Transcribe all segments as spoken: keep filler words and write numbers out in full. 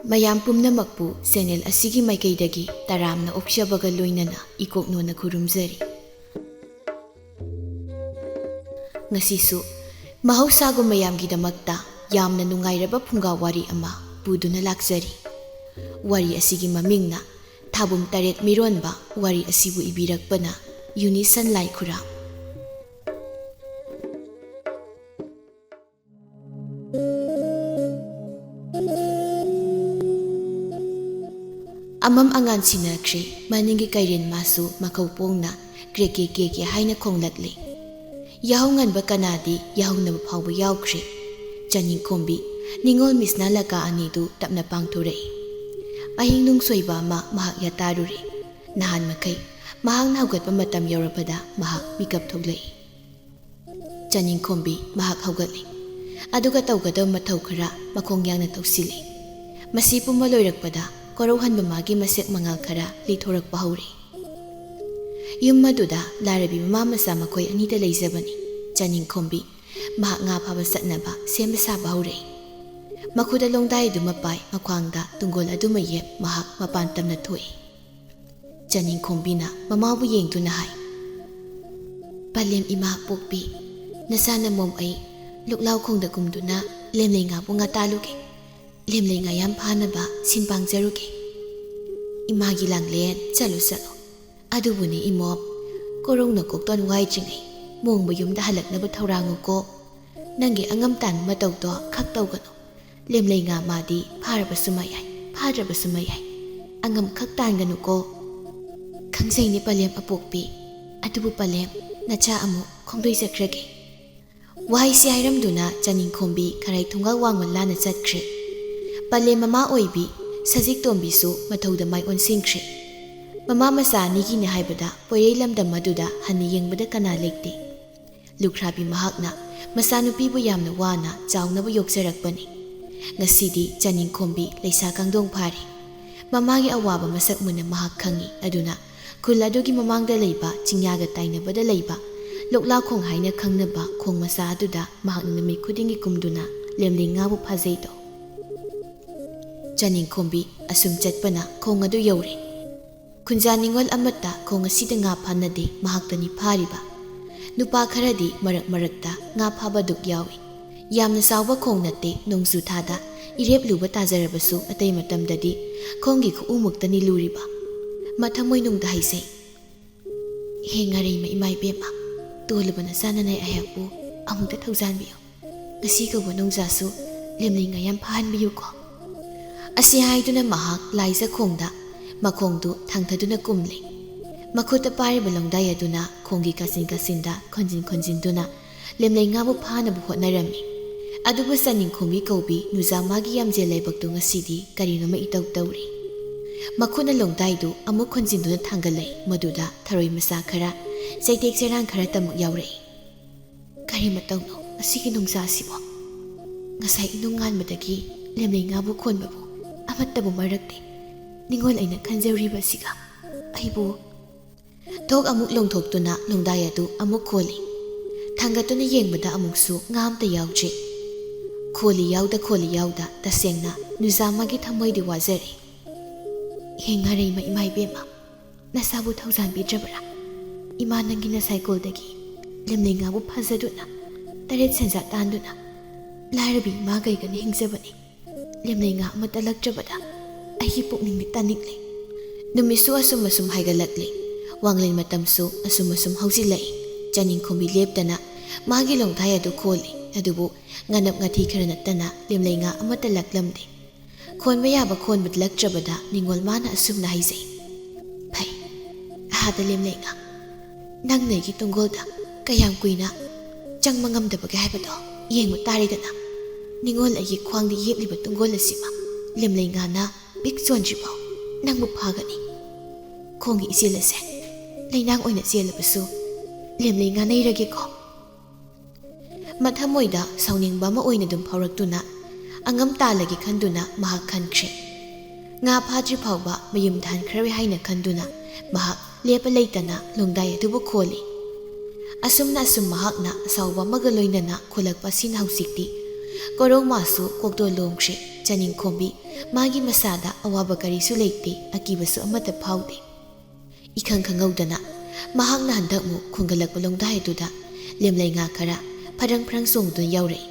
ꯃꯌꯥꯝ ꯄꯨꯝꯅꯃꯛꯄꯨ ꯆꯦꯅꯦꯜ ꯑꯁꯤꯒꯤ ꯃꯥꯏꯀꯩꯗꯒꯤ ꯇꯔꯥꯝꯅ ꯑꯣꯛꯆꯕꯒ ꯂꯣꯏꯅꯅ ꯏꯀꯣꯛꯅꯣꯅ ꯈꯨꯔꯨꯝꯖꯔꯤ꯫ ꯉꯁꯤꯁꯨ ꯃꯍꯧꯁꯥꯒꯨꯝ ꯃꯌꯥꯝꯒꯤꯗꯃꯛꯇ ꯌꯥꯝꯅ ꯅꯨꯡꯉꯥꯏꯔꯕ ꯐꯨꯡꯒꯥ ꯋꯥꯔꯤ ꯑꯃ ꯄꯨꯗꯨꯅ ꯂꯥꯛꯆꯔꯤ꯫ ꯋꯥꯔꯤ ꯑꯁꯤꯒꯤ ꯃꯃꯤꯡꯅ ꯊꯥꯕꯨꯝ ꯇꯔꯦꯠ ꯃꯤꯔꯣꯟꯕ꯫ ꯋꯥꯔꯤ ꯑꯁꯤꯕꯨ ꯏꯕꯤꯔꯛꯄꯅ ꯌꯨꯅꯤꯁꯟ ꯂꯥꯏꯈꯨꯔꯥꯝ꯫ ꯑꯃꯝ ꯑꯉꯥꯟ ꯁꯤꯟꯅꯈ꯭ꯔꯦ꯫ ꯃꯅꯤꯡꯒꯤ ꯀꯩꯔꯦꯟ ꯃꯥꯁꯨ ꯃꯈꯧ ꯄꯣꯡꯅ ꯀ꯭ꯔꯦꯛ ꯀꯦ ꯀꯦ ꯀꯦ ꯍꯥꯏꯅ ꯈꯣꯡꯂꯛꯂꯦ꯫ ꯌꯥꯍꯧ ꯉꯟꯕ ꯀꯅꯥꯗꯤ ꯌꯥꯍꯧꯅꯕ ꯐꯥꯎꯕ ꯌꯥꯎꯈ꯭ꯔꯦ꯫ ꯆꯅꯤꯡꯈꯣꯝꯕꯤ, ꯅꯤꯉꯣꯜ ꯃꯤꯁꯅ ꯂꯀꯥ ꯑꯅꯤꯗꯨ ꯇꯞꯅ ꯄꯥꯡꯊꯣꯔꯛꯏ꯫ ꯑꯍꯤꯡ ꯅꯨꯡꯁꯣꯏꯕ ꯑꯃ ꯃꯍꯥꯛ ꯌꯥꯇꯥꯔꯨꯔꯦ꯫ ꯅꯍꯥꯟ ꯃꯈꯩ ꯃꯍꯥꯛꯅ ꯍꯧꯒꯠꯄ ꯃꯇꯝ ꯌꯧꯔꯕꯗ ꯃꯍꯥꯛ ꯃꯤꯀꯞ ꯊꯣꯛꯂꯛꯏ꯫ ꯆꯅꯤꯡꯈꯣꯝꯕꯤ ꯃꯍꯥꯛ ꯍꯧꯒꯠꯂꯤ꯫ ꯑꯗꯨꯒ ꯇꯧꯒꯗꯕ ꯃꯊꯧ ꯈꯔ ꯃꯈꯣꯡ ꯌꯥꯡꯅ ꯇꯧꯁꯤꯜꯂꯤ꯫ ꯃꯁꯤ ꯄꯨꯝꯕ ꯂꯣꯏꯔꯛꯄꯗ ꯀꯣꯔꯧꯍꯟꯕ ꯃꯥꯒꯤ ꯃꯁꯦꯛ ꯃꯉꯥꯜ ꯈꯔ ꯂꯤꯊꯣꯔꯛꯄ ꯍꯧꯔꯦ꯫ ꯌꯨꯝ ꯑꯗꯨꯗ ꯂꯥꯏꯔꯕꯤ ꯃꯃꯥ ꯃꯆꯥ ꯃꯈꯣꯏ ꯑꯅꯤꯗ ꯂꯩꯖꯕꯅꯤ꯫ ꯆꯅꯤꯡꯈꯣꯝꯕꯤ ꯃꯍꯥꯛ ꯉꯥ ꯐꯥꯕ ꯆꯠꯅꯕ ꯁꯦꯝꯕ ꯁꯥꯕ ꯍꯧꯔꯛꯏ꯫ ꯃꯈꯨꯗ ꯂꯣꯡꯗꯥꯏ ꯑꯗꯨꯃ ꯄꯥꯏ, ꯃꯈ꯭ꯋꯥꯡꯗ ꯇꯨꯡꯒꯣꯜ ꯑꯗꯨꯃ ꯌꯦꯞ, ꯃꯍꯥꯛ ꯃꯄꯥꯟ ꯇꯝꯅ ꯊꯣꯛꯏ꯫ ꯆꯅꯤꯡꯈꯣꯝꯕꯤꯅ ꯃꯃꯥꯕꯨ ꯌꯦꯡꯗꯨꯅ ꯍꯥꯏ, "ꯄꯂꯦꯝ ꯏꯃꯥ ꯄꯣꯛꯄꯤ, ꯅꯆꯥ ꯅꯃꯣꯝ ꯑꯩ ꯂꯨꯛꯂꯥꯎ ꯈꯣꯡꯗ ꯀꯨꯝꯗꯨꯅ ꯂꯦꯝꯂꯩ ꯉꯥꯕꯨ ꯉꯥ ꯇꯥꯜꯂꯨꯒꯦ꯫ ꯂꯦꯝꯂꯩ ꯉꯥ ꯌꯥꯝ ꯐꯥꯅꯕ ꯁꯤꯟ ꯄꯥꯡꯖꯔꯨꯒꯦ꯫" "ꯏꯃꯥꯒꯤ ꯂꯥꯡꯂꯦꯟ, ꯆꯠꯂꯨ ꯆꯠꯂꯨ꯫ ꯑꯗꯨꯕꯨꯅꯦ ꯏꯃꯣꯝ, ꯀꯣꯔꯧꯅ ꯀꯣꯛꯇꯣꯟ ꯋꯥꯏꯗ꯭ꯔꯤꯉꯩ ꯃꯣꯡꯕ ꯌꯨꯝꯗ ꯍꯜꯂꯛꯅꯕ ꯊꯧꯔꯥꯡꯉꯨꯀꯣ꯫ ꯅꯪꯒꯤ ꯑꯉꯝ ꯇꯥꯟꯕ ꯃꯇꯧꯗꯣ ꯈꯛ ꯇꯧꯒꯅꯨ꯫ ꯂꯦꯝꯂꯩ ꯉꯥ ꯃꯥꯗꯤ ꯐꯥꯔꯕꯁꯨ ꯃꯌꯥꯏ, ꯐꯥꯗ꯭ꯔꯕꯁꯨ ꯃꯌꯥꯏ꯫ ꯑꯉꯝ ꯈꯛ ꯇꯥꯟꯒꯅꯨꯀꯣ꯫" "ꯈꯪꯖꯩꯅꯦ ꯄꯂꯦꯝ ꯑꯄꯣꯛꯄꯤ, ꯑꯗꯨꯕꯨ ꯄꯂꯦꯝ, ꯅꯆꯥ ꯑꯃꯨꯛ ꯈꯣꯡꯗꯣꯏ ꯆꯠꯈ꯭ꯔꯒꯦ꯫" ꯋꯥꯍꯩꯁꯤ ꯍꯥꯏꯔꯝꯗꯨꯅ ꯆꯅꯤꯡꯈꯣꯝꯕꯤ ꯈꯔꯥꯏ ꯊꯣꯡꯒꯥꯜ ꯋꯥꯡꯃ ꯂꯥꯟꯅ ꯆꯠꯈ꯭ꯔꯦ꯫ ꯄꯂꯦꯝ ꯃꯃꯥ ꯑꯣꯏꯕꯤ ꯁꯖꯤꯛ ꯇꯣꯝꯕꯤꯁꯨ ꯃꯊꯧꯗ ꯃꯥꯏ ꯑꯣꯟꯁꯤꯟꯈ꯭ꯔꯦ꯫ ꯃꯃꯥ ꯃꯆꯥ ꯑꯅꯤꯒꯤꯅꯤ ꯍꯥꯏꯕꯗ ꯄꯣꯏꯔꯩ ꯂꯝꯗꯝ ꯑꯗꯨꯗ ꯍꯟꯅ ꯌꯦꯡꯕꯗ ꯀꯅꯥ ꯂꯩꯇꯦ꯫ ꯂꯨꯈ꯭ꯔꯥꯕꯤ ꯃꯍꯥꯛꯅ ꯃꯆꯥꯅꯨꯄꯤꯕꯨ ꯌꯥꯝꯅ ꯋꯥꯅ ꯆꯥꯎꯅꯕ ꯌꯣꯛꯆꯔꯛꯄꯅꯤ꯫ ꯉꯁꯤꯗꯤ ꯆꯅꯤꯡꯈꯣꯝꯕꯤ ꯂꯩꯁꯥ ꯀꯥꯡꯗꯣꯡ ꯐꯥꯔꯦ꯫ ꯃꯃꯥꯒꯤ ꯑꯋꯥꯕ ꯃꯁꯛ ꯃꯨꯟꯅ ꯃꯍꯥꯛ ꯈꯪꯏ꯫ ꯑꯗꯨꯅ ꯈꯨꯜ ꯑꯗꯨꯒꯤ ꯃꯃꯥꯡꯗ ꯂꯩꯕ ꯆꯤꯡꯌꯥꯒ ꯇꯥꯏꯅꯕꯗ ꯂꯩꯕ ꯂꯣꯛꯂꯥꯈꯣꯡ ꯍꯥꯏꯅ ꯈꯪꯅꯕ ꯈꯣꯡ ꯃꯆꯥ ꯑꯗꯨꯗ ꯃꯍꯥꯛꯅ ꯅꯨꯃꯤꯠ ꯈꯨꯗꯤꯡꯒꯤ ꯀꯨꯝꯗꯨꯅ ꯂꯦꯝꯂꯩ ꯉꯥꯕꯨ ꯐꯥꯖꯩꯗꯣ꯫ ꯆꯅꯤꯡꯈꯣꯝꯕꯤ ꯑꯁꯨꯝ ꯆꯠꯄꯅ ꯈꯣꯡ ꯑꯗꯨ ꯌꯧꯔꯦ꯫ ꯈꯨꯟꯖꯥ ꯅꯤꯉꯣꯜ ꯑꯃꯠꯇ ꯈꯣꯡ ꯑꯁꯤꯗ ꯉꯥ ꯐꯥꯅꯗꯦ, ꯃꯍꯥꯛꯇꯅꯤ ꯐꯥꯔꯤꯕ꯫ ꯅꯨꯄꯥ ꯈꯔꯗꯤ ꯃꯔꯛ ꯃꯔꯛꯇ ꯉꯥ ꯐꯥꯕꯗꯨ ꯌꯥꯎꯏ꯫ ꯌꯥꯝꯅ ꯆꯥꯎꯕ ꯈꯣꯡ ꯅꯠꯇꯦ, ꯅꯣꯡꯖꯨ ꯊꯥꯗ ꯏꯔꯦꯞ ꯂꯨꯕ ꯇꯥꯖꯔꯕꯁꯨ ꯑꯇꯩ ꯃꯇꯝꯗꯗꯤ ꯈꯣꯡꯒꯤ ꯈꯨꯎꯃꯨꯛꯇꯅꯤ ꯂꯨꯔꯤꯕ꯫ ꯃꯊꯃꯣꯏꯅꯨꯡꯗ ꯍꯥꯏꯖꯩ, "ꯍꯦ ꯉꯥꯔꯩꯃ ꯏꯃꯥ ꯏꯕꯦꯝꯃ, ꯇꯣꯜꯂꯨꯕ ꯅꯆꯥꯅꯅꯥꯏ ꯑꯩꯍꯥꯛꯄꯨ ꯑꯃꯨꯛꯇ ꯊꯧꯖꯥꯟꯕꯤꯌꯨ꯫ ꯉꯁꯤ ꯀꯧꯕ ꯅꯣꯡꯖꯥꯁꯨ ꯂꯦꯝꯂꯩ ꯉꯥ ꯌꯥꯝ ꯐꯥꯍꯟꯕꯤꯌꯨꯀꯣ"꯫ ꯑꯁꯤ ꯍꯥꯏꯗꯨꯅ ꯃꯍꯥꯛ ꯂꯥꯏꯖꯈꯣꯡꯗ ꯃꯈꯣꯡꯗꯨ ꯊꯥꯡꯊꯗꯨꯅ ꯀꯨꯝꯂꯦ꯫ ꯃꯈꯨꯠꯇ ꯄꯥꯏꯔꯤꯕ ꯂꯣꯡꯗꯥꯏ ꯑꯗꯨꯅ ꯈꯣꯡꯒꯤ ꯀꯥꯆꯤꯟ ꯀꯥꯆꯤꯟꯗ ꯈꯣꯟꯖꯤꯟ ꯈꯣꯟꯖꯤꯟꯗꯨꯅ ꯂꯦꯝꯂꯩ ꯉꯥꯕꯨ ꯐꯥꯅꯕ ꯍꯣꯠꯅꯔꯝꯃꯤ꯫ ꯑꯗꯨꯕꯨ ꯆꯅꯤꯡꯈꯣꯝꯕꯤ ꯀꯧꯕꯤ ꯅꯨꯖꯥ ꯃꯥꯒꯤ ꯌꯥꯝꯖꯦꯜ ꯂꯥꯏꯕꯛꯇꯨ ꯉꯁꯤꯗꯤ ꯀꯔꯤꯅꯣꯃ ꯏꯇꯧ ꯇꯧꯔꯤ꯫ ꯃꯈꯨꯠꯅ ꯂꯣꯡꯗꯥꯏꯗꯨ ꯑꯃꯨꯛ ꯈꯣꯟꯖꯤꯟꯗꯨꯅ ꯊꯥꯡꯒꯠꯂꯛꯏ, ꯃꯗꯨꯗ ꯊꯔꯣꯏ ꯃꯆꯥ ꯈꯔ, ꯆꯩꯇꯦꯛ ꯆꯩꯔꯥꯡ ꯈꯔ ꯇꯃꯛ ꯌꯥꯎꯔꯛꯏ꯫ "ꯀꯔꯤ ꯃꯇꯧꯅꯣ ꯑꯁꯤꯒꯤ ꯅꯣꯡꯖꯥ ꯑꯁꯤꯕꯣ? ꯉꯁꯥꯏ ꯏꯅꯨꯡ ꯉꯥꯟꯕꯗꯒꯤ ꯂꯦꯝꯂꯩ ꯉꯥꯕꯨ ꯈꯣꯟꯕꯕꯨ ꯑꯃꯠꯇꯕꯨ ꯃꯔꯛꯇꯦ꯫ ꯅꯤꯉꯣꯜ ꯑꯩꯅ ꯈꯟꯖꯔꯤꯕ ꯑꯁꯤꯒ ꯑꯩꯕꯨ"꯫ ꯊꯣꯛ ꯑꯃꯨꯛ ꯂꯣꯡꯊꯣꯛꯇꯨꯅ ꯂꯣꯡꯗꯥꯏ ꯑꯗꯨ ꯑꯃꯨꯛ ꯈꯣꯜꯂꯤ꯫ ꯊꯥꯡꯒꯠꯇꯨꯅ ꯌꯦꯡꯕꯗ ꯑꯃꯨꯛꯁꯨ ꯉꯥ ꯑꯝꯇ ꯌꯥꯎꯗ꯭ꯔꯤ꯫ ꯈꯣꯜꯂꯤ ꯌꯥꯎꯗ, ꯈꯣꯜꯂꯤ ꯌꯥꯎꯗ, ꯇꯁꯦꯡꯅ ꯅꯨꯖꯥ ꯃꯥꯒꯤ ꯊꯃꯣꯏꯗꯤ ꯋꯥꯖꯔꯦ꯫ "ꯍꯦ ꯉꯥꯔꯩꯃ ꯏꯃꯥ ꯏꯕꯦꯝꯃ, ꯅꯁꯥꯕꯨ ꯊꯧꯖꯥꯟꯕꯤꯗ꯭ꯔꯕꯔꯥ? ꯏꯃꯥ ꯅꯪꯒꯤ ꯅꯁꯥꯏꯀꯣꯜꯗꯒꯤ ꯂꯦꯝꯂꯩ ꯉꯥꯕꯨ ꯐꯥꯖꯗꯨꯅ, ꯇꯔꯦꯠ ꯁꯦꯟꯖꯥ ꯇꯥꯟꯗꯨꯅ, ꯂꯥꯏꯔꯕꯤ ꯏꯃꯥ ꯀꯩꯒꯅ ꯍꯤꯡꯖꯕꯅꯤ꯫ ꯂꯦꯝꯂꯩ ꯉꯥ ꯑꯃꯠꯇ ꯂꯛꯇ꯭ꯔꯕꯗ ꯑꯩꯒꯤ ꯄꯨꯛꯅꯤꯡꯗꯤ ꯇꯥꯅꯤꯡꯂꯦ"꯫ ꯅꯨꯃꯤꯠꯁꯨ ꯑꯁꯨꯝ ꯑꯁꯨꯝ ꯍꯥꯏꯒꯠꯂꯛꯂꯤ꯫ ꯋꯥꯡꯂꯦꯟ ꯃꯇꯝꯁꯨ ꯑꯁꯨꯝ ꯑꯁꯨꯝ ꯍꯧꯖꯤꯜꯂꯛꯏ꯫ ꯆꯅꯤꯡꯈꯣꯝꯕꯤ ꯂꯦꯞꯇꯅ ꯃꯥꯒꯤ ꯂꯣꯡꯊꯥꯏ ꯑꯗꯨ ꯈꯣꯜꯂꯤ꯫ ꯑꯗꯨꯕꯨ ꯉꯅꯞ ꯉꯥꯊꯤ ꯈꯔ ꯅꯠꯇꯅ ꯂꯦꯝꯂꯩ ꯉꯥ ꯑꯃꯠꯇ ꯂꯛꯂꯝꯗꯦ꯫ ꯈꯣꯟꯕ ꯌꯥꯕ ꯈꯣꯟꯕꯗꯨ ꯂꯛꯇ꯭ꯔꯕꯗ ꯅꯤꯡꯉꯣꯜ ꯃꯥꯅ ꯑꯁꯨꯝꯅ ꯍꯥꯏꯖꯩ, "ꯐꯩ, ꯑꯍꯥꯗ ꯂꯦꯝꯂꯩ ꯉꯥ, ꯅꯪꯅ ꯑꯩꯒꯤ ꯇꯨꯡꯒꯣꯜꯗ ꯀꯌꯥꯝ ꯀꯨꯏꯅ ꯆꯪꯕ ꯉꯝꯗꯕꯒꯦ ꯍꯥꯏꯕꯗꯣ ꯌꯦꯡꯕ ꯇꯥꯔꯦꯗꯅ꯫ ꯅꯤꯡꯉꯣꯜ ꯑꯩꯒꯤ ꯈ꯭ꯋꯥꯡꯗ ꯌꯦꯞꯂꯤꯕ ꯇꯨꯡꯒꯣꯜ ꯑꯁꯤꯃ ꯂꯦꯝꯂꯩ ꯉꯥꯅ ꯄꯤꯛ ꯆꯣꯟꯗ꯭ꯔꯤꯐꯥꯎ ꯅꯪꯕꯨ ꯐꯥꯒꯅꯤ꯫ ꯈꯣꯡꯒꯤ ꯏꯆꯦꯜ ꯑꯁꯦ ꯂꯩꯅꯥꯡ ꯑꯣꯏꯅ ꯆꯦꯜꯂꯕꯁꯨ ꯂꯦꯝꯂꯩ ꯉꯥ ꯅꯩꯔꯒꯦꯀꯣ"꯫ ꯃꯊꯃꯣꯏꯗ ꯁꯥꯎꯅꯤꯡꯕ ꯑꯃ ꯑꯣꯏꯅ ꯑꯗꯨꯝ ꯐꯥꯎꯔꯛꯇꯨꯅ ꯑꯉꯝ ꯇꯥꯜꯂꯒꯦ ꯈꯟꯗꯨꯅ ꯃꯍꯥꯛ ꯈꯟꯈ꯭ꯔꯦ꯫ ꯉꯥ ꯐꯥꯗ꯭ꯔꯤ ꯐꯥꯎꯕ ꯃꯌꯨꯝ ꯊꯥꯟꯈ꯭ꯔꯔꯣꯏ ꯍꯥꯏꯅ ꯈꯟꯗꯨꯅ ꯃꯍꯥꯛ ꯂꯦꯞꯄ ꯂꯩꯇꯅ ꯂꯣꯡꯗꯥꯏ ꯑꯗꯨꯕꯨ ꯈꯣꯜꯂꯤ꯫ ꯑꯁꯨꯝꯅ ꯑꯁꯨꯝ ꯃꯍꯥꯛꯅ ꯑꯁꯥꯎꯕ ꯑꯃꯒ ꯂꯣꯏꯅꯅ ꯈꯣꯜꯂꯛꯄ ꯑꯁꯤꯅ ꯍꯧꯖꯤꯛꯇꯤ ꯀꯣꯔꯧꯃꯥꯁꯨ ꯀꯣꯛꯇꯣ ꯂꯣꯡꯈ꯭ꯔꯦ꯫ ꯆꯅꯤꯡꯈꯣꯝꯕꯤ ꯃꯥꯒꯤ ꯃꯁꯥꯗ ꯑꯋꯥꯕ ꯀꯔꯤꯁꯨ ꯂꯩꯇꯦ, ꯑꯀꯤꯕꯁꯨ ꯑꯃꯠꯇ ꯐꯥꯎꯗꯦ꯫ ꯏꯈꯪ ꯈꯪꯍꯧꯗꯅ ꯃꯍꯥꯛꯅ ꯍꯟꯗꯛꯃꯨꯛ ꯈꯣꯟꯒꯠꯂꯛꯄ ꯂꯣꯡꯗꯥꯏ ꯑꯗꯨꯗ ꯂꯦꯝꯂꯩ ꯉꯥ ꯈꯔ ꯐꯔꯪ ꯐꯔꯪ ꯆꯣꯡꯗꯨꯅ ꯌꯥꯎꯔꯛꯏ꯫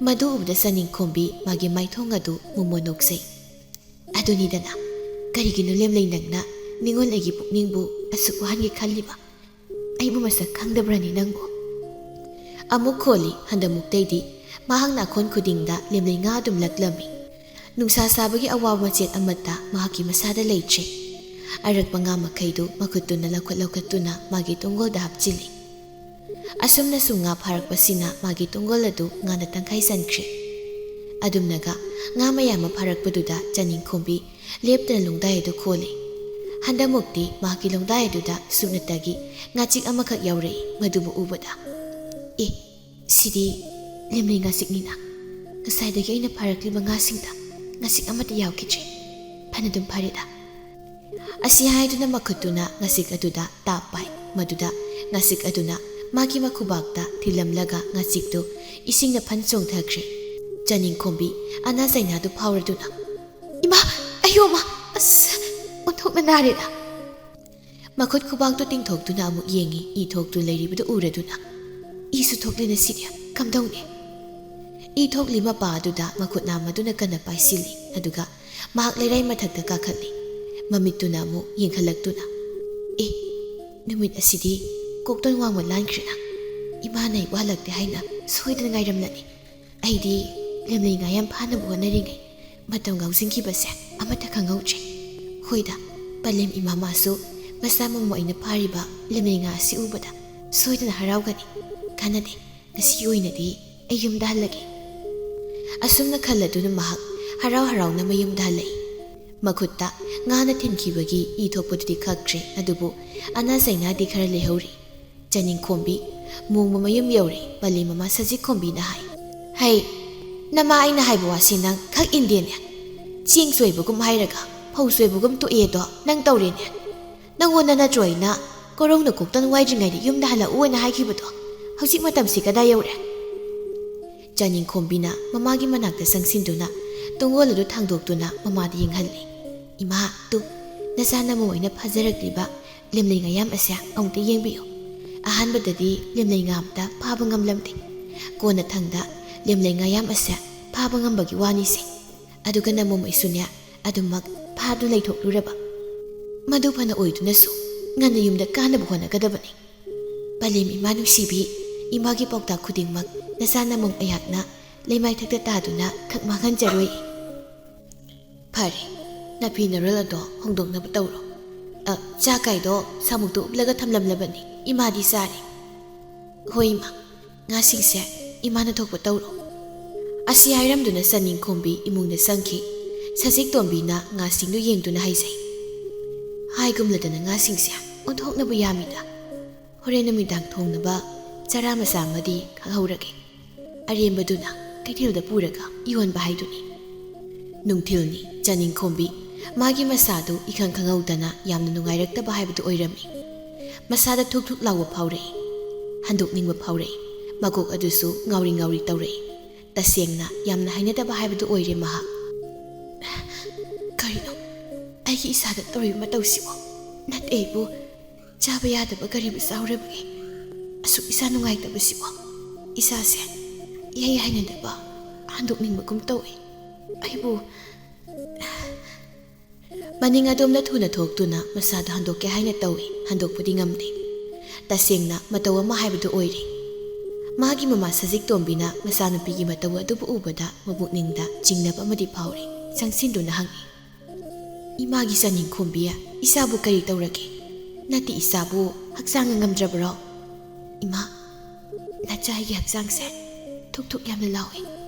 ꯃꯗꯨ ꯎꯕꯗ ꯆꯅꯤꯡꯈꯣꯝꯕꯤ ꯃꯥꯒꯤ ꯃꯥꯏꯊꯣꯡ ꯑꯗꯨ ꯃꯣꯃꯣꯟ ꯅꯣꯛꯆꯩ꯫ "ꯑꯗꯨꯅꯤꯗꯅ, ꯀꯔꯤꯒꯤꯅꯣ ꯂꯦꯝꯂꯩ ꯅꯪꯅ ꯅꯤꯡꯉꯣꯜ ꯑꯩꯒꯤ ꯄꯨꯛꯅꯤꯡꯕꯨ ꯑꯁꯨꯛ ꯋꯥꯍꯟꯒꯦ ꯈꯜꯂꯤꯕ? ꯑꯩꯕꯨ ꯃꯁꯛ ꯈꯪꯗꯕ꯭ꯔꯅꯤ ꯅꯪꯕꯨ?" ꯑꯃꯨꯛ ꯈꯣꯜꯂꯤ꯫ ꯍꯟꯗꯃꯨꯛꯇꯩꯗꯤ ꯃꯍꯥꯛꯅ ꯑꯈꯣꯟ ꯈꯨꯗꯤꯡꯗ ꯂꯦꯝꯂꯩ ꯉꯥ ꯑꯗꯨꯝ ꯂꯛꯂꯝꯃꯤ꯫ ꯅꯨꯡꯁꯥ ꯁꯥꯕꯒꯤ ꯑꯋꯥꯕ ꯃꯆꯦꯠ ꯑꯃꯠꯇ ꯃꯍꯥꯛꯀꯤ ꯃꯁꯥꯗ ꯂꯩꯇ꯭ꯔꯦ꯫ ꯑꯔꯛꯄ ꯉꯥ ꯃꯈꯩꯗꯨ ꯃꯈꯨꯠꯇꯨꯅ ꯂꯧꯈꯠ ꯂꯧꯈꯠꯇꯨꯅ ꯃꯥꯒꯤ ꯇꯨꯡꯒꯣꯜꯗ ꯍꯥꯞꯆꯤꯜꯂꯤ꯫ ꯑꯁꯨꯝꯅ ꯁꯨꯝ ꯉꯥ ꯐꯥꯔꯛꯄꯁꯤꯅ ꯃꯥꯒꯤ ꯇꯨꯡꯒꯣꯜ ꯑꯗꯨ ꯉꯥꯅ ꯇꯪꯈꯥꯏ ꯆꯟꯈ꯭ꯔꯦ꯫ ꯑꯗꯨꯝꯅꯒ ꯉꯥ ꯃꯌꯥꯝ ꯑꯃ ꯐꯥꯔꯛꯄꯗꯨꯗ ꯆꯅꯤꯡꯈꯣꯝꯕꯤ ꯂꯦꯞꯇꯅ ꯂꯣꯡꯗꯥꯏ ꯑꯗꯨ ꯈꯣꯜꯂꯤ꯫ ꯍꯟꯗꯃꯨꯛꯇꯤ ꯃꯍꯥꯛꯀꯤ ꯂꯣꯡꯗꯥꯏ ꯑꯗꯨꯗ ꯁꯨꯞꯅꯇꯒꯤ ꯉꯥꯆꯤꯛ ꯑꯃꯈꯛ ꯌꯥꯎꯔꯛꯏ꯫ ꯃꯗꯨꯕꯨ ꯎꯕꯗ, "ꯑꯦ, ꯁꯤꯗꯤ ꯂꯦꯝꯂꯩ ꯉꯥꯆꯤꯛꯅꯤꯅ꯫ ꯉꯁꯥꯏꯗꯒꯤ ꯑꯩꯅ ꯐꯥꯔꯛꯂꯤꯕ ꯉꯥꯁꯤꯡꯗ ꯉꯥꯆꯤꯛ ꯑꯃꯠꯇ ꯌꯥꯎꯈꯤꯗ꯭ꯔꯦ꯫ ꯐꯅꯗꯨꯝ ꯐꯔꯦꯗ꯫" ꯑꯁꯤ ꯍꯥꯏꯗꯨꯅ ꯃꯈꯨꯠꯇꯨꯅ ꯉꯥꯆꯤꯛ ꯑꯗꯨꯗ ꯇꯥꯞ ꯄꯥꯏ꯫ ꯃꯗꯨꯗ ꯉꯥꯆꯤꯛ ꯑꯗꯨꯅ ꯃꯥꯒꯤ ꯃꯈꯨꯕꯥꯛꯇ ꯊꯤꯜꯂꯝꯂꯒ ꯉꯥꯆꯤꯛꯇꯨ ꯏꯁꯤꯡꯗ ꯐꯟ ꯆꯣꯡꯊꯈ꯭ꯔꯦ꯫ ꯆꯅꯤꯡꯈꯣꯝꯕꯤ ꯑꯅꯥ ꯆꯩꯅꯥꯗꯨ ꯐꯥꯎꯔꯗꯨꯅ, "ꯏꯃꯥ! ꯑꯌꯣꯃ! ꯑꯁ! ꯑꯣꯟꯊꯣꯛꯅ ꯅꯥꯔꯦꯗ!" ꯃꯈꯨꯠ ꯈꯨꯕꯥꯛꯇꯨ ꯇꯤꯡꯊꯣꯛꯇꯨꯅ ꯑꯃꯨꯛ ꯌꯦꯡꯉꯤ, ꯏ ꯊꯣꯛꯇꯨ ꯂꯩꯔꯤꯕꯗꯨ ꯎꯔꯗꯨꯅ꯫ "ꯏꯁꯨ ꯊꯣꯛꯂꯦꯅ ꯁꯤꯗꯤ, ꯀꯝꯗꯧꯅꯤ?" ꯏ ꯊꯣꯛꯂꯤ ꯃꯄꯥ ꯑꯗꯨꯗ ꯃꯈꯨꯠ ꯅꯥꯝꯃꯗꯨꯅ ꯀꯟꯅ ꯄꯥꯏꯁꯤꯜꯂꯤ, ꯑꯗꯨꯒ ꯃꯍꯥꯛ ꯂꯩꯔꯥꯏ ꯃꯊꯛꯇ ꯀꯥꯈꯠꯂꯤ꯫ ꯃꯃꯤꯠꯇꯨꯅ ꯑꯃꯨꯛ ꯌꯦꯡꯈꯠꯂꯛꯇꯨꯅ, "ꯑꯦ, ꯅꯨꯃꯤꯠ ꯑꯁꯤꯗꯤ ꯀꯣꯛꯇꯣꯟ ꯋꯥꯡꯃ ꯂꯥꯟꯈ꯭ꯔꯦꯅ꯫ ꯏꯃꯥꯅ ꯑꯩꯕꯨ ꯍꯜꯂꯛꯇꯦ ꯍꯥꯏꯅ ꯁꯣꯏꯗꯅ ꯉꯥꯏꯔꯝꯂꯅꯤ꯫ ꯑꯩꯗꯤ ꯂꯦꯝꯂꯩ ꯉꯥ ꯌꯥꯝ ꯐꯥꯅꯕ ꯍꯣꯠꯅꯔꯤꯉꯩ ꯃꯇꯝ ꯉꯥꯎꯁꯤꯟꯈꯤꯕꯁꯦ ꯑꯃꯠꯇ ꯈꯪꯍꯧꯗ꯭ꯔꯦ꯫ ꯍꯣꯏꯗ, ꯄꯂꯦꯝ ꯏꯃꯥ ꯃꯥꯁꯨ ꯃꯆꯥ ꯃꯃꯧ ꯑꯩꯅ ꯐꯥꯔꯤꯕ ꯂꯦꯝꯂꯩ ꯉꯥ ꯑꯁꯤ ꯎꯕꯗ ꯁꯣꯏꯗꯅ ꯍꯔꯥꯎꯒꯅꯤ꯫ ꯀꯥꯟꯅꯗꯦ, ꯉꯁꯤꯒꯤ ꯑꯣꯏꯅꯗꯤ ꯑꯩ ꯌꯨꯝꯗ ꯍꯜꯂꯒꯦ꯫" ꯑꯁꯨꯝꯅ ꯈꯜꯂꯗꯨꯅ ꯃꯍꯥꯛ ꯍꯔꯥꯎ ꯍꯔꯥꯎꯅ ꯃꯌꯨꯝꯗ ꯍꯜꯂꯛꯏ꯫ ꯃꯈꯨꯠꯇ ꯉꯥꯅ ꯊꯤꯟꯈꯤꯕꯒꯤ ꯏ ꯊꯣꯛꯄꯗꯨꯗꯤ ꯈꯛꯇ꯭ꯔꯦ, ꯑꯗꯨꯕꯨ ꯑꯅꯥ ꯆꯩꯅꯥꯗꯤ ꯈꯔ ꯂꯩꯍꯧꯔꯤ꯫ ꯆꯅꯤꯡꯈꯣꯝꯕꯤ ꯃꯣꯡꯕ ꯃꯌꯨꯝ ꯌꯧꯔꯦ꯫ ꯄꯂꯦꯝ ꯃꯃꯥ ꯁꯖꯤꯛꯈꯣꯝꯕꯤꯅ ꯍꯥꯏ, "ꯍꯩ, ꯅꯃꯥ ꯑꯩꯅ ꯍꯥꯏꯕ ꯋꯥꯁꯤ ꯅꯪ ꯈꯛ ꯏꯟꯗꯦꯅꯦ꯫ ꯆꯦꯡ ꯆꯣꯏꯕꯒꯨꯝ ꯍꯥꯏꯔꯒ ꯐꯧ ꯆꯣꯏꯕꯒꯨꯝ ꯇꯣꯛꯑꯦꯗꯣ ꯅꯪ ꯇꯧꯔꯦꯅꯦ꯫ ꯅꯪꯉꯣꯟꯗ ꯅꯠꯇ꯭ꯔꯣ ꯑꯩꯅ ꯀꯣꯔꯧꯅ ꯀꯣꯛꯇꯟ ꯋꯥꯏꯗ꯭ꯔꯤꯉꯩꯗ ꯌꯨꯝꯗ ꯍꯜꯂꯛꯎ ꯍꯥꯏꯅ ꯍꯥꯏꯈꯤꯕꯗꯣ? ꯍꯧꯖꯤꯛ ꯃꯇꯝꯁꯤ ꯀꯗꯥꯏ ꯌꯧꯔꯦ?" ꯆꯅꯤꯡꯈꯣꯝꯕꯤꯅ ꯃꯃꯥꯒꯤ ꯃꯅꯥꯛꯇ ꯆꯪꯁꯤꯟꯗꯨꯅ ꯇꯨꯡꯒꯣꯜ ꯑꯗꯨ ꯊꯥꯡꯗꯣꯛꯇꯨꯅ ꯃꯃꯥꯗ ꯌꯦꯡꯍꯜꯂꯤ꯫ "ꯏꯃꯥ, ꯇꯨ, ꯅꯆꯥ ꯅꯃꯧ ꯑꯣꯏꯅ ꯐꯥꯖꯔꯛꯂꯤꯕ ꯂꯦꯝꯂꯩ ꯉꯥꯌꯥꯝ ꯑꯁꯦ ꯑꯃꯨꯛꯇ ꯌꯦꯡꯕꯤꯌꯨ꯫ ꯑꯍꯥꯟꯕꯗꯗꯤ ꯂꯦꯝꯂꯩ ꯉꯥ ꯑꯃꯇ ꯐꯥꯕ ꯉꯝꯂꯝꯗꯦ꯫ ꯀꯣꯟꯅꯊꯪꯗ ꯂꯦꯝꯂꯩ ꯉꯥꯌꯥꯝ ꯑꯁꯦ ꯐꯥꯕ ꯉꯝꯕꯒꯤ ꯋꯥꯅꯤꯁꯦ꯫ ꯑꯗꯨꯒ ꯅꯃꯧꯃꯩꯁꯨꯅꯦ, ꯑꯗꯨꯃꯛ ꯐꯥꯗꯨꯅ ꯂꯩꯊꯣꯛꯂꯨꯔꯕ꯫ ꯃꯗꯨ ꯐꯅ ꯑꯣꯏꯗꯨꯅꯁꯨ ꯉꯟꯅ ꯌꯨꯝꯗ ꯀꯥꯅꯕ ꯍꯣꯠꯅꯒꯗꯕꯅꯤ꯫ ꯄꯂꯦꯝ ꯏꯃꯥ ꯅꯨꯡꯁꯤꯕꯤ, ꯏꯃꯥꯒꯤ ꯄꯥꯎꯇꯥꯛ ꯈꯨꯗꯤꯡꯃꯛ ꯅꯆꯥ ꯅꯃꯧ ꯑꯩꯍꯥꯛꯅ ꯂꯩꯃꯥꯏꯊꯛꯇ ꯇꯥꯗꯨꯅ ꯈꯛ ꯃꯥꯡꯍꯟꯖꯔꯣꯏ꯫" "ꯐꯔꯦ, ꯅꯥꯄꯤ ꯅꯔꯣꯜ ꯑꯗꯣ ꯍꯣꯡꯗꯣꯛꯅꯕ ꯇꯧꯔꯣ꯫ ꯑ, ꯆꯥꯛ ꯀꯥꯏꯗꯣ ꯁꯥꯃꯨꯛꯇ ꯎꯞꯂꯒ ꯊꯝꯂꯝꯂꯕꯅꯤ, ꯏꯃꯥꯗꯤ ꯆꯥꯔꯦ꯫" "ꯍꯣꯏ ꯏꯃꯥ, ꯉꯥꯁꯤꯡꯁꯦ ꯏꯃꯥꯅ ꯊꯣꯛꯄ ꯇꯧꯔꯣ꯫" ꯑꯁꯤ ꯍꯥꯏꯔꯝꯗꯨꯅ ꯆꯅꯤꯡꯈꯣꯝꯕꯤ ꯏꯃꯨꯡꯗ ꯆꯪꯈꯤ꯫ ꯁꯖꯤꯛ ꯇꯣꯝꯕꯤꯅ ꯉꯥꯁꯤꯡꯗꯨ ꯌꯦꯡꯗꯨꯅ ꯍꯥꯏꯖꯩ꯫ "ꯍꯥꯏꯒꯨꯝꯂꯗꯅ ꯉꯥꯁꯤꯡꯁꯦ ꯑꯣꯟꯊꯣꯛꯅꯕ ꯌꯥꯝꯃꯤꯗ꯫ ꯍꯣꯔꯦꯟ ꯅꯨꯃꯤꯗꯥꯡ ꯊꯣꯡꯅꯕ ꯆꯔꯥ ꯃꯆꯥ ꯑꯃꯗꯤ ꯈꯥꯛꯍꯧꯔꯒꯦ꯫ ꯑꯔꯦꯝꯕꯗꯨꯅ ꯀꯩꯊꯦꯜꯗ ꯄꯨꯔꯒ ꯌꯣꯟꯕ ꯍꯥꯏꯗꯨꯅꯤ꯫" ꯅꯨꯡꯊꯤꯜꯅꯤ꯫ ꯆꯅꯤꯡꯈꯣꯝꯕꯤ ꯃꯥꯒꯤ ꯃꯁꯥꯗꯨ ꯏꯈꯪ ꯈꯪꯍꯧꯗꯅ ꯌꯥꯝꯅ ꯅꯨꯡꯉꯥꯏꯔꯛꯇꯕ ꯍꯥꯏꯕꯗꯨ ꯑꯣꯏꯔꯝꯃꯤ꯫ ꯃꯁꯥꯗ ꯊꯨꯛ ꯊꯨꯛ ꯂꯥꯎꯕ ꯐꯥꯎꯔꯛꯏ꯫ ꯍꯟꯗꯣꯛꯅꯤꯡꯕ ꯐꯥꯎꯔꯛꯏ꯫ ꯃꯀꯣꯛ ꯑꯗꯨꯁꯨ ꯉꯥꯎꯔꯤ ꯉꯥꯎꯔꯤ ꯇꯧꯔꯛꯏ꯫ ꯇꯁꯦꯡꯅ ꯌꯥꯝꯅ ꯍꯩꯅꯗꯕ ꯍꯥꯏꯕꯗꯨ ꯑꯣꯏꯔꯦ ꯃꯍꯥꯛ꯫ "ꯀꯔꯤꯅꯣ ꯑꯩꯒꯤ ꯏꯁꯥꯗ ꯇꯧꯔꯤꯕ ꯃꯇꯧꯁꯤꯕꯣ? ꯅꯠꯇꯦ ꯑꯩꯕꯨ ꯆꯥꯕ ꯌꯥꯗꯕ ꯀꯔꯤꯕꯨ ꯆꯥꯎꯔꯕꯒꯦ? ꯑꯁꯨꯛ ꯏꯁꯥ ꯅꯨꯡꯉꯥꯏꯇꯕꯁꯤꯕꯣ? ꯏꯁꯥꯁꯦ ꯏꯍꯩ ꯍꯩꯅꯗꯕ, ꯍꯟꯗꯣꯛꯅꯤꯡꯕꯒꯨꯝ ꯇꯧꯏ꯫ ꯑꯩꯕꯨ..." ꯃꯅꯤꯡ ꯑꯗꯣꯝꯗ ꯊꯨꯅ ꯊꯣꯛꯇꯨꯅ ꯃꯁꯥꯗꯨ ꯍꯟꯗꯣꯛꯀꯦ ꯍꯥꯏꯅ ꯇꯧꯏ, ꯍꯟꯗꯣꯛꯄꯗꯤ ꯉꯝꯗꯦ꯫ ꯇꯁꯦꯡꯅ ꯃꯇꯧ ꯑꯃ ꯍꯥꯏꯕꯗꯨ ꯑꯣꯏꯔꯦ꯫ ꯃꯥꯒꯤ ꯃꯃꯥ ꯁꯖꯤꯛ ꯇꯣꯝꯕꯤꯅ ꯃꯆꯥꯅꯨꯄꯤꯒꯤ ꯃꯇꯧ ꯑꯗꯨꯕꯨ ꯎꯕꯗ ꯃꯄꯨꯛꯅꯤꯡꯗ ꯆꯤꯡꯅꯕ ꯑꯃꯗꯤ ꯐꯥꯎꯔꯤ꯫ ꯆꯪꯁꯤꯟꯗꯨꯅ ꯍꯪꯏ, "ꯏꯃꯥꯒꯤ ꯆꯅꯤꯡꯈꯣꯝꯕꯤ, ꯏꯁꯥꯕꯨ ꯀꯔꯤ ꯇꯧꯔꯒꯦ? ꯅꯠꯇꯦ, ꯏꯁꯥꯕꯨ ꯍꯛꯆꯥꯡꯅ ꯉꯝꯗ꯭ꯔꯕꯔꯣ? ꯏꯃꯥ, ꯅꯆꯥ ꯑꯩꯒꯤ ꯍꯛꯆꯥꯡꯁꯦ ꯊꯨꯛ ꯊꯨꯛ ꯌꯥꯝꯅ ꯂꯥꯎꯏ꯫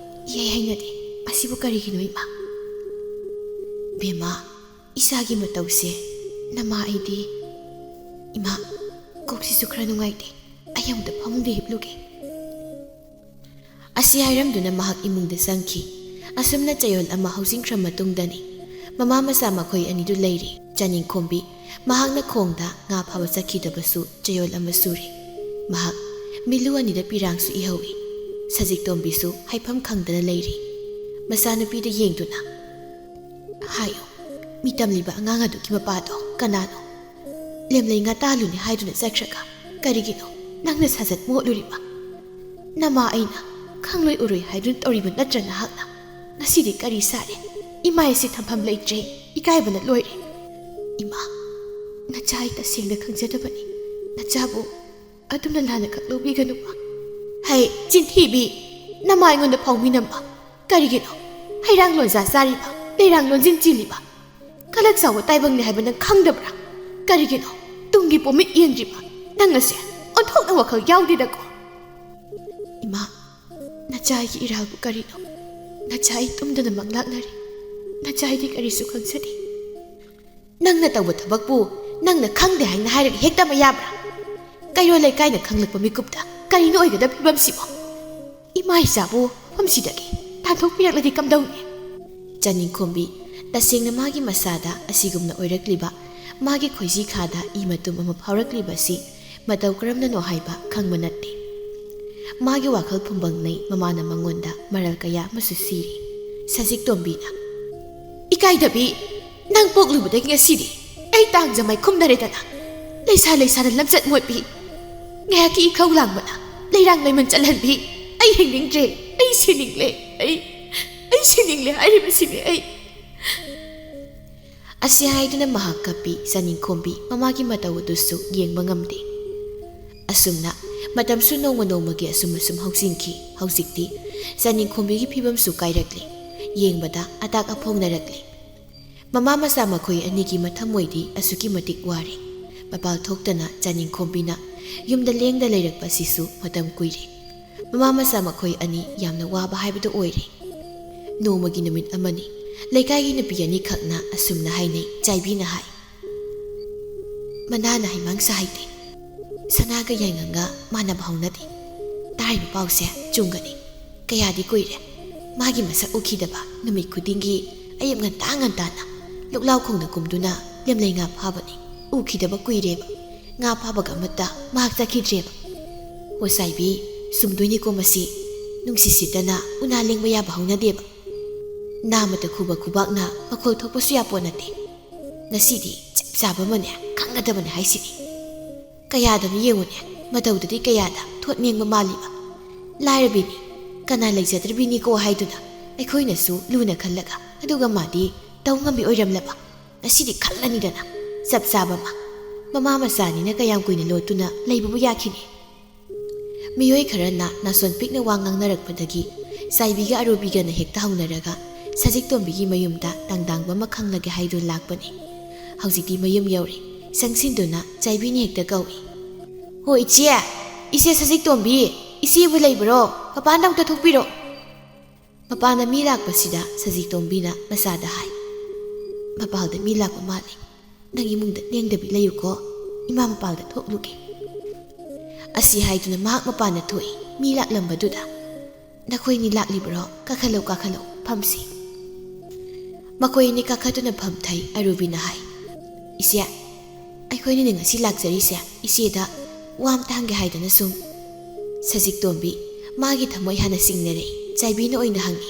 ꯏꯍꯩ ꯍꯩꯅꯗꯦ꯫ ꯃꯁꯤꯕꯨ ꯀꯔꯤꯒꯤꯅꯣ ꯏꯃꯥ?" "ꯕꯦꯝꯃ, ꯏꯁꯥꯒꯤ ꯃꯇꯧꯁꯦ ꯅꯃꯥ ꯑꯩꯗꯤ..." "ꯏꯃꯥ, ꯀꯣꯛꯁꯤꯁꯨ ꯈꯔ ꯅꯨꯡꯉꯥꯏꯇꯦ꯫ ꯑꯩ ꯑꯃꯨꯛꯇ ꯐꯃꯨꯡꯗ ꯍꯤꯞꯂꯨꯒꯦ꯫" ꯑꯁꯤ ꯍꯥꯏꯔꯝꯗꯨꯅ ꯃꯍꯥꯛ ꯏꯃꯨꯡꯗ ꯆꯪꯈꯤ꯫ ꯑꯁꯨꯝꯅ ꯆꯌꯣꯜ ꯑꯃ ꯍꯧꯖꯤꯟꯈ꯭ꯔ ꯃꯇꯨꯡꯗꯅꯤ ꯃꯃꯥ ꯃꯆꯥ ꯃꯈꯣꯏ ꯑꯅꯤꯗꯨ ꯂꯩꯔꯤ꯫ ꯆꯅꯤꯡꯈꯣꯝꯕꯤ ꯃꯍꯥꯛꯅ ꯈꯣꯡꯗ ꯉꯥ ꯐꯥꯕ ꯆꯠꯈꯤꯗꯕꯁꯨ ꯆꯌꯣꯜ ꯑꯃ ꯁꯨꯔꯦ꯫ ꯃꯍꯥꯛ ꯃꯤꯠꯂꯨ ꯑꯅꯤꯗ ꯄꯤꯔꯥꯡꯁꯨ ꯏꯍꯧꯏ꯫ ꯁꯖꯤꯛꯇꯣꯝꯕꯤꯁꯨ ꯍꯥꯏꯐꯝ ꯈꯪꯗꯅ ꯂꯩꯔꯤ꯫ ꯃꯆꯥꯅꯨꯄꯤꯗ ꯌꯦꯡꯗꯨꯅ, "ꯍꯥꯏꯌꯨ, ꯃꯤ ꯇꯝꯂꯤꯕ ꯑꯉꯥꯡ ꯑꯗꯨꯒꯤ ꯃꯄꯥꯗꯣ ꯀꯅꯥꯅꯣ? ꯂꯦꯝꯂꯩ ꯉꯥ ꯇꯥꯜꯂꯨꯅꯤ ꯍꯥꯏꯗꯨꯅ ꯆꯠꯈ꯭ꯔꯒ ꯀꯔꯤꯒꯤꯅꯣ ꯅꯪꯅ ꯁꯥꯖꯠ ꯃꯣꯠꯂꯨꯔꯤꯕ? ꯅꯃꯥ ꯑꯩꯅ ꯈꯪꯂꯣꯏ ꯎꯔꯣꯏ ꯍꯥꯏꯗꯨꯅ ꯇꯧꯔꯤꯕ ꯅꯠꯇ꯭ꯔ ꯅꯍꯥꯛꯅ? ꯉꯁꯤꯗꯤ ꯀꯔꯤ ꯁꯥꯔꯦ? ꯏꯃꯥ ꯑꯩꯁꯤ ꯊꯝꯐꯝ ꯂꯩꯇ꯭ꯔꯦ, ꯏꯀꯥꯏꯕꯅ ꯂꯣꯏꯔꯦ꯫ ꯏꯃꯥ, ꯅꯆꯥ ꯑꯩ ꯇꯁꯦꯡꯅ ꯈꯪꯖꯗꯕꯅꯤ꯫ ꯅꯆꯥꯕꯨ ꯑꯗꯨꯝꯅ ꯂꯥꯟꯅ ꯈꯛ ꯂꯧꯕꯤꯒꯅꯨꯕ꯫" "ꯍꯩ, ꯆꯤꯟꯊꯤꯕꯤ! ꯅꯃꯥ ꯑꯩꯉꯣꯟꯗ ꯐꯥꯎꯃꯤꯅꯝꯕ ꯀꯔꯤꯒꯤꯅꯣ? ꯍꯩꯔꯥꯡ ꯂꯣꯟꯖꯥ ꯆꯥꯔꯤꯕ, ꯂꯩꯔꯥꯡ ꯂꯣꯟꯖꯤꯟ ꯆꯤꯜꯂꯤꯕ, ꯀꯂꯛ ꯆꯥꯎꯕ ꯇꯥꯏꯕꯪꯅꯤ ꯍꯥꯏꯕ ꯅꯪ ꯈꯪꯗꯕ꯭ꯔꯥ? ꯀꯔꯤꯒꯤꯅꯣ ꯇꯨꯡꯒꯤ ꯄꯣꯃꯤꯠ ꯌꯦꯡꯗ꯭ꯔꯤꯕ? ꯅꯪ ꯑꯁꯦ ꯑꯣꯟꯊꯣꯛꯅ ꯋꯥꯈꯜ ꯌꯥꯎꯗꯦꯗꯀꯣ꯫" "ꯏꯃꯥ, ꯅꯆꯥ ꯑꯩꯒꯤ ꯏꯔꯥꯜꯕꯨ ꯀꯔꯤꯅꯣ? ꯅꯆꯥ ꯑꯩ ꯇꯨꯝꯗꯅ ꯃꯪꯂꯥꯛꯅꯔꯤ꯫ ꯅꯆꯥ ꯑꯩꯗꯤ ꯀꯔꯤꯁꯨ ꯈꯪꯖꯗꯦ꯫" "ꯅꯪꯅ ꯇꯧꯕ ꯊꯕꯛꯄꯨ ꯅꯪꯅ ꯈꯪꯗꯦ ꯍꯥꯏꯅ ꯍꯥꯏꯔꯒ ꯍꯦꯛꯇꯃꯛ ꯌꯥꯕ꯭ꯔꯥ? ꯀꯩꯔꯣꯜ ꯂꯩꯀꯥꯏꯅ ꯈꯪꯂꯛꯄ ꯃꯤꯀꯨꯞꯇ ꯀꯔꯤꯅꯣ ꯑꯣꯏꯒꯗꯕ ꯐꯤꯕꯝꯁꯤꯕꯣ? ꯏꯃꯥ ꯏꯆꯥꯕꯨ ꯃꯐꯝꯁꯤꯗꯒꯤ ꯇꯥꯟꯊꯣꯛꯄꯤꯔꯛꯂꯗꯤ ꯀꯝꯗꯧꯅꯤ?" ꯆꯥꯅꯤꯡꯈꯣꯝꯕꯤ ꯇꯁꯦꯡꯅ ꯃꯥꯒꯤ ꯃꯁꯥꯗ ꯑꯁꯤꯒꯨꯝꯅ ꯑꯣꯏꯔꯛꯂꯤꯕ, ꯃꯥꯒꯤ ꯈꯣꯏꯖꯤ ꯈꯥꯗ ꯏ ꯃꯇꯨꯝ ꯑꯃ ꯐꯥꯎꯔꯛꯂꯤꯕ ꯑꯁꯤ ꯃꯇꯧ ꯀꯔꯝꯅꯅꯣ ꯍꯥꯏꯕ ꯈꯪꯕ ꯅꯠꯇꯦ꯫ ꯃꯥꯒꯤ ꯋꯥꯈꯜ ꯐꯨꯝꯕꯪꯅꯩ ꯃꯃꯥꯅ ꯃꯉꯣꯟꯗ ꯃꯔꯜ ꯀꯌꯥ ꯑꯃꯁꯨ ꯁꯤꯔꯤ꯫ ꯁꯖꯤꯛ ꯇꯣꯝꯕꯤꯅ, "ꯏꯀꯥꯏꯗꯕꯤ, ꯅꯪ ꯄꯣꯛꯂꯨꯕꯗꯒꯤ ꯉꯁꯤꯗꯤ ꯑꯩ ꯇꯥꯡꯖ ꯃꯥꯏꯈꯨꯝꯅꯔꯦꯗꯅ꯫ ꯂꯩꯁꯥ ꯂꯩꯁꯥꯅ ꯂꯝꯆꯠ ꯃꯣꯠꯄꯤ, ꯉꯥꯏꯍꯥꯛꯀꯤ ꯏꯈꯧ ꯂꯥꯡꯕꯅ ꯂꯩꯔꯥꯡ ꯂꯩꯃꯟ ꯆꯠꯍꯟꯕꯤ꯫ ꯑꯩ ꯍꯤꯡꯅꯤꯡꯗ꯭ꯔꯦ, ꯑꯩ ꯁꯤꯅꯤꯡꯂꯦ, ꯑꯩ, ꯑꯩ ꯁꯤꯅꯤꯡꯂꯦ ꯍꯥꯏꯔꯤꯕꯁꯤꯅꯤ ꯑꯩ꯫" ꯑꯁꯤ ꯍꯥꯏꯗꯨꯅ ꯃꯍꯥꯛ ꯀꯞꯄꯤ꯫ ꯆꯥꯅꯤꯡꯈꯣꯝꯕꯤ ꯃꯃꯥꯒꯤ ꯃꯇꯧ ꯑꯗꯨꯁꯨ ꯌꯦꯡꯕ ꯉꯝꯗꯦ꯫ ꯑꯁꯨꯝꯅ ꯃꯇꯝꯁꯨ ꯅꯣꯡꯃ ꯅꯣꯡꯃꯒꯤ ꯑꯁꯨꯝ ꯑꯁꯨꯝ ꯍꯧꯖꯤꯟꯈꯤ꯫ ꯍꯧꯖꯤꯛꯇꯤ ꯆꯥꯅꯤꯡꯈꯣꯝꯕꯤꯒꯤ ꯐꯤꯕꯝꯁꯨ ꯀꯥꯏꯔꯛꯂꯦ꯫ ꯌꯦꯡꯕꯗ ꯑꯇꯥꯛ ꯑꯐꯣꯡꯅꯔꯛꯂꯦ꯫ ꯃꯃꯥ ꯃꯆꯥ ꯃꯈꯣꯏ ꯑꯅꯤꯒꯤ ꯃꯊꯃꯣꯏꯗꯤ ꯑꯁꯨꯛꯀꯤ ꯃꯇꯤꯛ ꯋꯥꯔꯦ꯫ ꯃꯄꯥꯜ ꯊꯣꯛꯇꯅ ꯆꯥꯅꯤꯡꯈꯣꯝꯕꯤꯅ ꯌꯨꯝꯗ ꯂꯦꯡꯗ ꯂꯩꯔꯛꯄ ꯑꯁꯤꯁꯨ ꯃꯇꯝ ꯀꯨꯏꯔꯦ꯫ ꯃꯃꯥ ꯃꯆꯥ ꯃꯈꯣꯏ ꯑꯅꯤ ꯌꯥꯝꯅ ꯋꯥꯕ ꯍꯥꯏꯕꯗꯨ ꯑꯣꯏꯔꯦ꯫ ꯅꯣꯡꯃꯒꯤ ꯅꯨꯃꯤꯠ ꯑꯃꯅꯤ꯫ ꯂꯩꯀꯥꯏꯒꯤ ꯅꯨꯄꯤ ꯑꯅꯤꯈꯛꯅ ꯑꯁꯨꯝꯅ ꯍꯥꯏꯅꯩ꯫ ꯆꯥꯏꯕꯤꯅ ꯍꯥꯏ, "ꯃꯅꯥꯅ ꯍꯩꯃꯥꯡ ꯁꯥꯍꯩꯗꯦ꯫ ꯁꯅꯥꯒ ꯌꯥꯏꯉꯪꯒ ꯃꯥꯟꯅꯕ ꯍꯧꯅꯗꯦ꯫ ꯇꯥꯔꯤꯕ ꯄꯥꯎꯁꯦ ꯆꯨꯝꯒꯅꯤ꯫ ꯀꯌꯥꯗꯤ ꯀꯨꯏꯔꯦ ꯃꯥꯒꯤ ꯃꯁꯛ ꯎꯈꯤꯗꯕ꯫ ꯅꯨꯃꯤꯠ ꯈꯨꯗꯤꯡꯒꯤ ꯑꯌꯨꯛ ꯉꯟꯇꯥ ꯉꯟꯇꯥꯅ ꯂꯨꯛꯂꯥꯎ ꯈꯣꯡꯅ ꯀꯨꯝꯗꯨꯅ ꯂꯦꯝꯂꯩ ꯉꯥ ꯐꯥꯕꯅꯤ꯫ ꯎꯈꯤꯗꯕ ꯀꯨꯏꯔꯦꯕ꯫ ꯉꯥ ꯐꯥꯕꯒ ꯑꯃꯠꯇ ꯃꯍꯥꯛ ꯆꯠꯈꯤꯗ꯭ꯔꯦꯕ꯫ ꯍꯣ ꯆꯥꯏꯕꯤ, ꯆꯨꯝꯗꯣꯏꯅꯤꯀꯣ ꯃꯁꯤ꯫ ꯅꯨꯡꯁꯤꯠ ꯁꯤꯠꯇꯅ ꯎꯅꯥ ꯂꯦꯡꯕ ꯌꯥꯕ ꯍꯧꯅꯗꯦꯕ꯫ ꯅꯥꯃꯇ ꯈꯨꯕ ꯈꯨꯕꯥꯛꯅ ꯃꯈꯣꯜ ꯊꯣꯛꯄꯁꯨ ꯌꯥꯄꯣꯠ ꯅꯠꯇꯦ꯫ ꯉꯁꯤꯗꯤ ꯆꯞ ꯆꯥꯕ ꯑꯃꯅꯦ ꯈꯪꯒꯗꯕꯅꯦ ꯍꯥꯏꯁꯤꯅꯤ꯫ ꯀꯌꯥꯗꯅꯣ ꯌꯦꯡꯉꯨꯅꯦ, ꯃꯇꯧꯗꯗꯤ ꯀꯌꯥꯗ ꯊꯣꯠ ꯃꯦꯡꯕ ꯃꯥꯜꯂꯤꯕ꯫ ꯂꯥꯏꯔꯕꯤꯅꯤ, ꯀꯅꯥ ꯂꯩꯖꯗ꯭ꯔꯕꯤꯅꯤꯀꯣ ꯍꯥꯏꯗꯨꯅ ꯑꯩꯈꯣꯏꯅꯁꯨ ꯂꯨꯅ ꯈꯜꯂꯒ, ꯑꯗꯨꯒ ꯃꯥꯗꯤ ꯇꯧ ꯉꯝꯕꯤ ꯑꯣꯏꯔꯝꯂꯕ꯫ ꯉꯁꯤꯗꯤ ꯈꯪꯂꯅꯤꯗꯅ ꯆꯞ ꯆꯥꯕ ꯑꯃ꯫ ꯃꯃꯥ ꯃꯆꯥꯅꯤꯅ ꯀꯌꯥꯝ ꯀꯨꯏꯅ ꯂꯣꯠꯇꯨꯅ ꯂꯩꯕꯕꯨ ꯌꯥꯈꯤꯅꯤ? ꯃꯤꯑꯣꯏ ꯈꯔꯅ ꯅꯥꯁꯣꯟ ꯄꯤꯛꯅ ꯋꯥ ꯉꯥꯡꯅꯔꯛꯄꯗꯒꯤ ꯆꯥꯏꯕꯤꯒ ꯑꯔꯨꯕꯤꯒꯅ ꯍꯦꯛꯇ ꯍꯧꯅꯔꯒ ꯁꯖꯤꯛ ꯇꯣꯝꯕꯤꯒꯤ ꯃꯌꯨꯝꯗ ꯇꯥꯡꯗꯥꯡꯕ ꯑꯃ ꯈꯪꯂꯒꯦ ꯍꯥꯏꯗꯨꯅ ꯂꯥꯛꯄꯅꯤ꯫ ꯍꯧꯖꯤꯛꯇꯤ ꯃꯌꯨꯝ ꯌꯧꯔꯦ꯫ ꯆꯪꯁꯤꯟꯗꯨꯅ ꯆꯥꯏꯕꯤꯅ ꯍꯦꯛꯇ ꯀꯧꯏ, "ꯍꯣ ꯏꯆꯦ, ꯏꯆꯦ ꯁꯖꯤꯛ ꯇꯣꯝꯕꯤ, ꯏꯆꯦꯕꯨ ꯂꯩꯕ꯭ꯔꯣ? ꯃꯄꯥꯟꯗ ꯑꯝꯇ ꯊꯣꯛꯄꯤꯔꯣ"꯫ ꯃꯄꯥꯟꯗ ꯃꯤ ꯂꯥꯛꯄꯁꯤꯗ ꯁꯖꯤꯛ ꯇꯣꯝꯕꯤꯅ ꯃꯆꯥꯗ ꯍꯥꯏ, "ꯃꯄꯥꯜꯗ ꯃꯤ ꯂꯥꯛꯄ ꯃꯥꯜꯂꯤ, ꯅꯪ ꯏꯃꯨꯡꯗ ꯂꯦꯡꯗꯕꯤ ꯂꯩꯌꯨꯀꯣ, ꯏꯃꯥ ꯃꯄꯥꯜꯗ ꯊꯣꯛꯂꯨꯒꯦ"꯫ ꯑꯁꯤ ꯍꯥꯏꯗꯨꯅ ꯃꯍꯥꯛ ꯃꯄꯥꯟꯗ ꯊꯣꯛꯏ꯫ ꯃꯤ ꯂꯥꯛꯂꯝꯕꯗꯨꯗ, "ꯅꯈꯣꯏꯅꯤ ꯂꯥꯛꯂꯤꯕ꯭ꯔꯣ? ꯀꯥꯈꯠꯂꯧ, ꯀꯥꯈꯠꯂꯧ, ꯐꯝꯁꯤ"꯫ ꯃꯈꯣꯏ ꯑꯅꯤ ꯀꯥꯈꯠꯇꯨꯅ ꯐꯝꯊꯩ꯫ ꯑꯔꯨꯕꯤꯅ ꯍꯥꯏ, "ꯏꯆꯦ, ꯑꯩꯈꯣꯏꯅꯤꯅ ꯉꯁꯤ ꯂꯥꯛꯆꯔꯤꯁꯦ ꯏꯆꯦꯗ ꯋꯥ ꯑꯝꯇ ꯍꯪꯒꯦ ꯍꯥꯏꯗꯅ ꯁꯨꯝ"꯫ ꯁꯖꯤꯛ ꯇꯣꯝꯕꯤ ꯃꯥꯒꯤ ꯊꯃꯣꯏ ꯍꯥꯟꯅ ꯆꯤꯡꯅꯔꯛꯏ꯫ ꯆꯥꯏꯕꯤꯅ ꯑꯣꯏꯅ ꯍꯪꯉꯤ,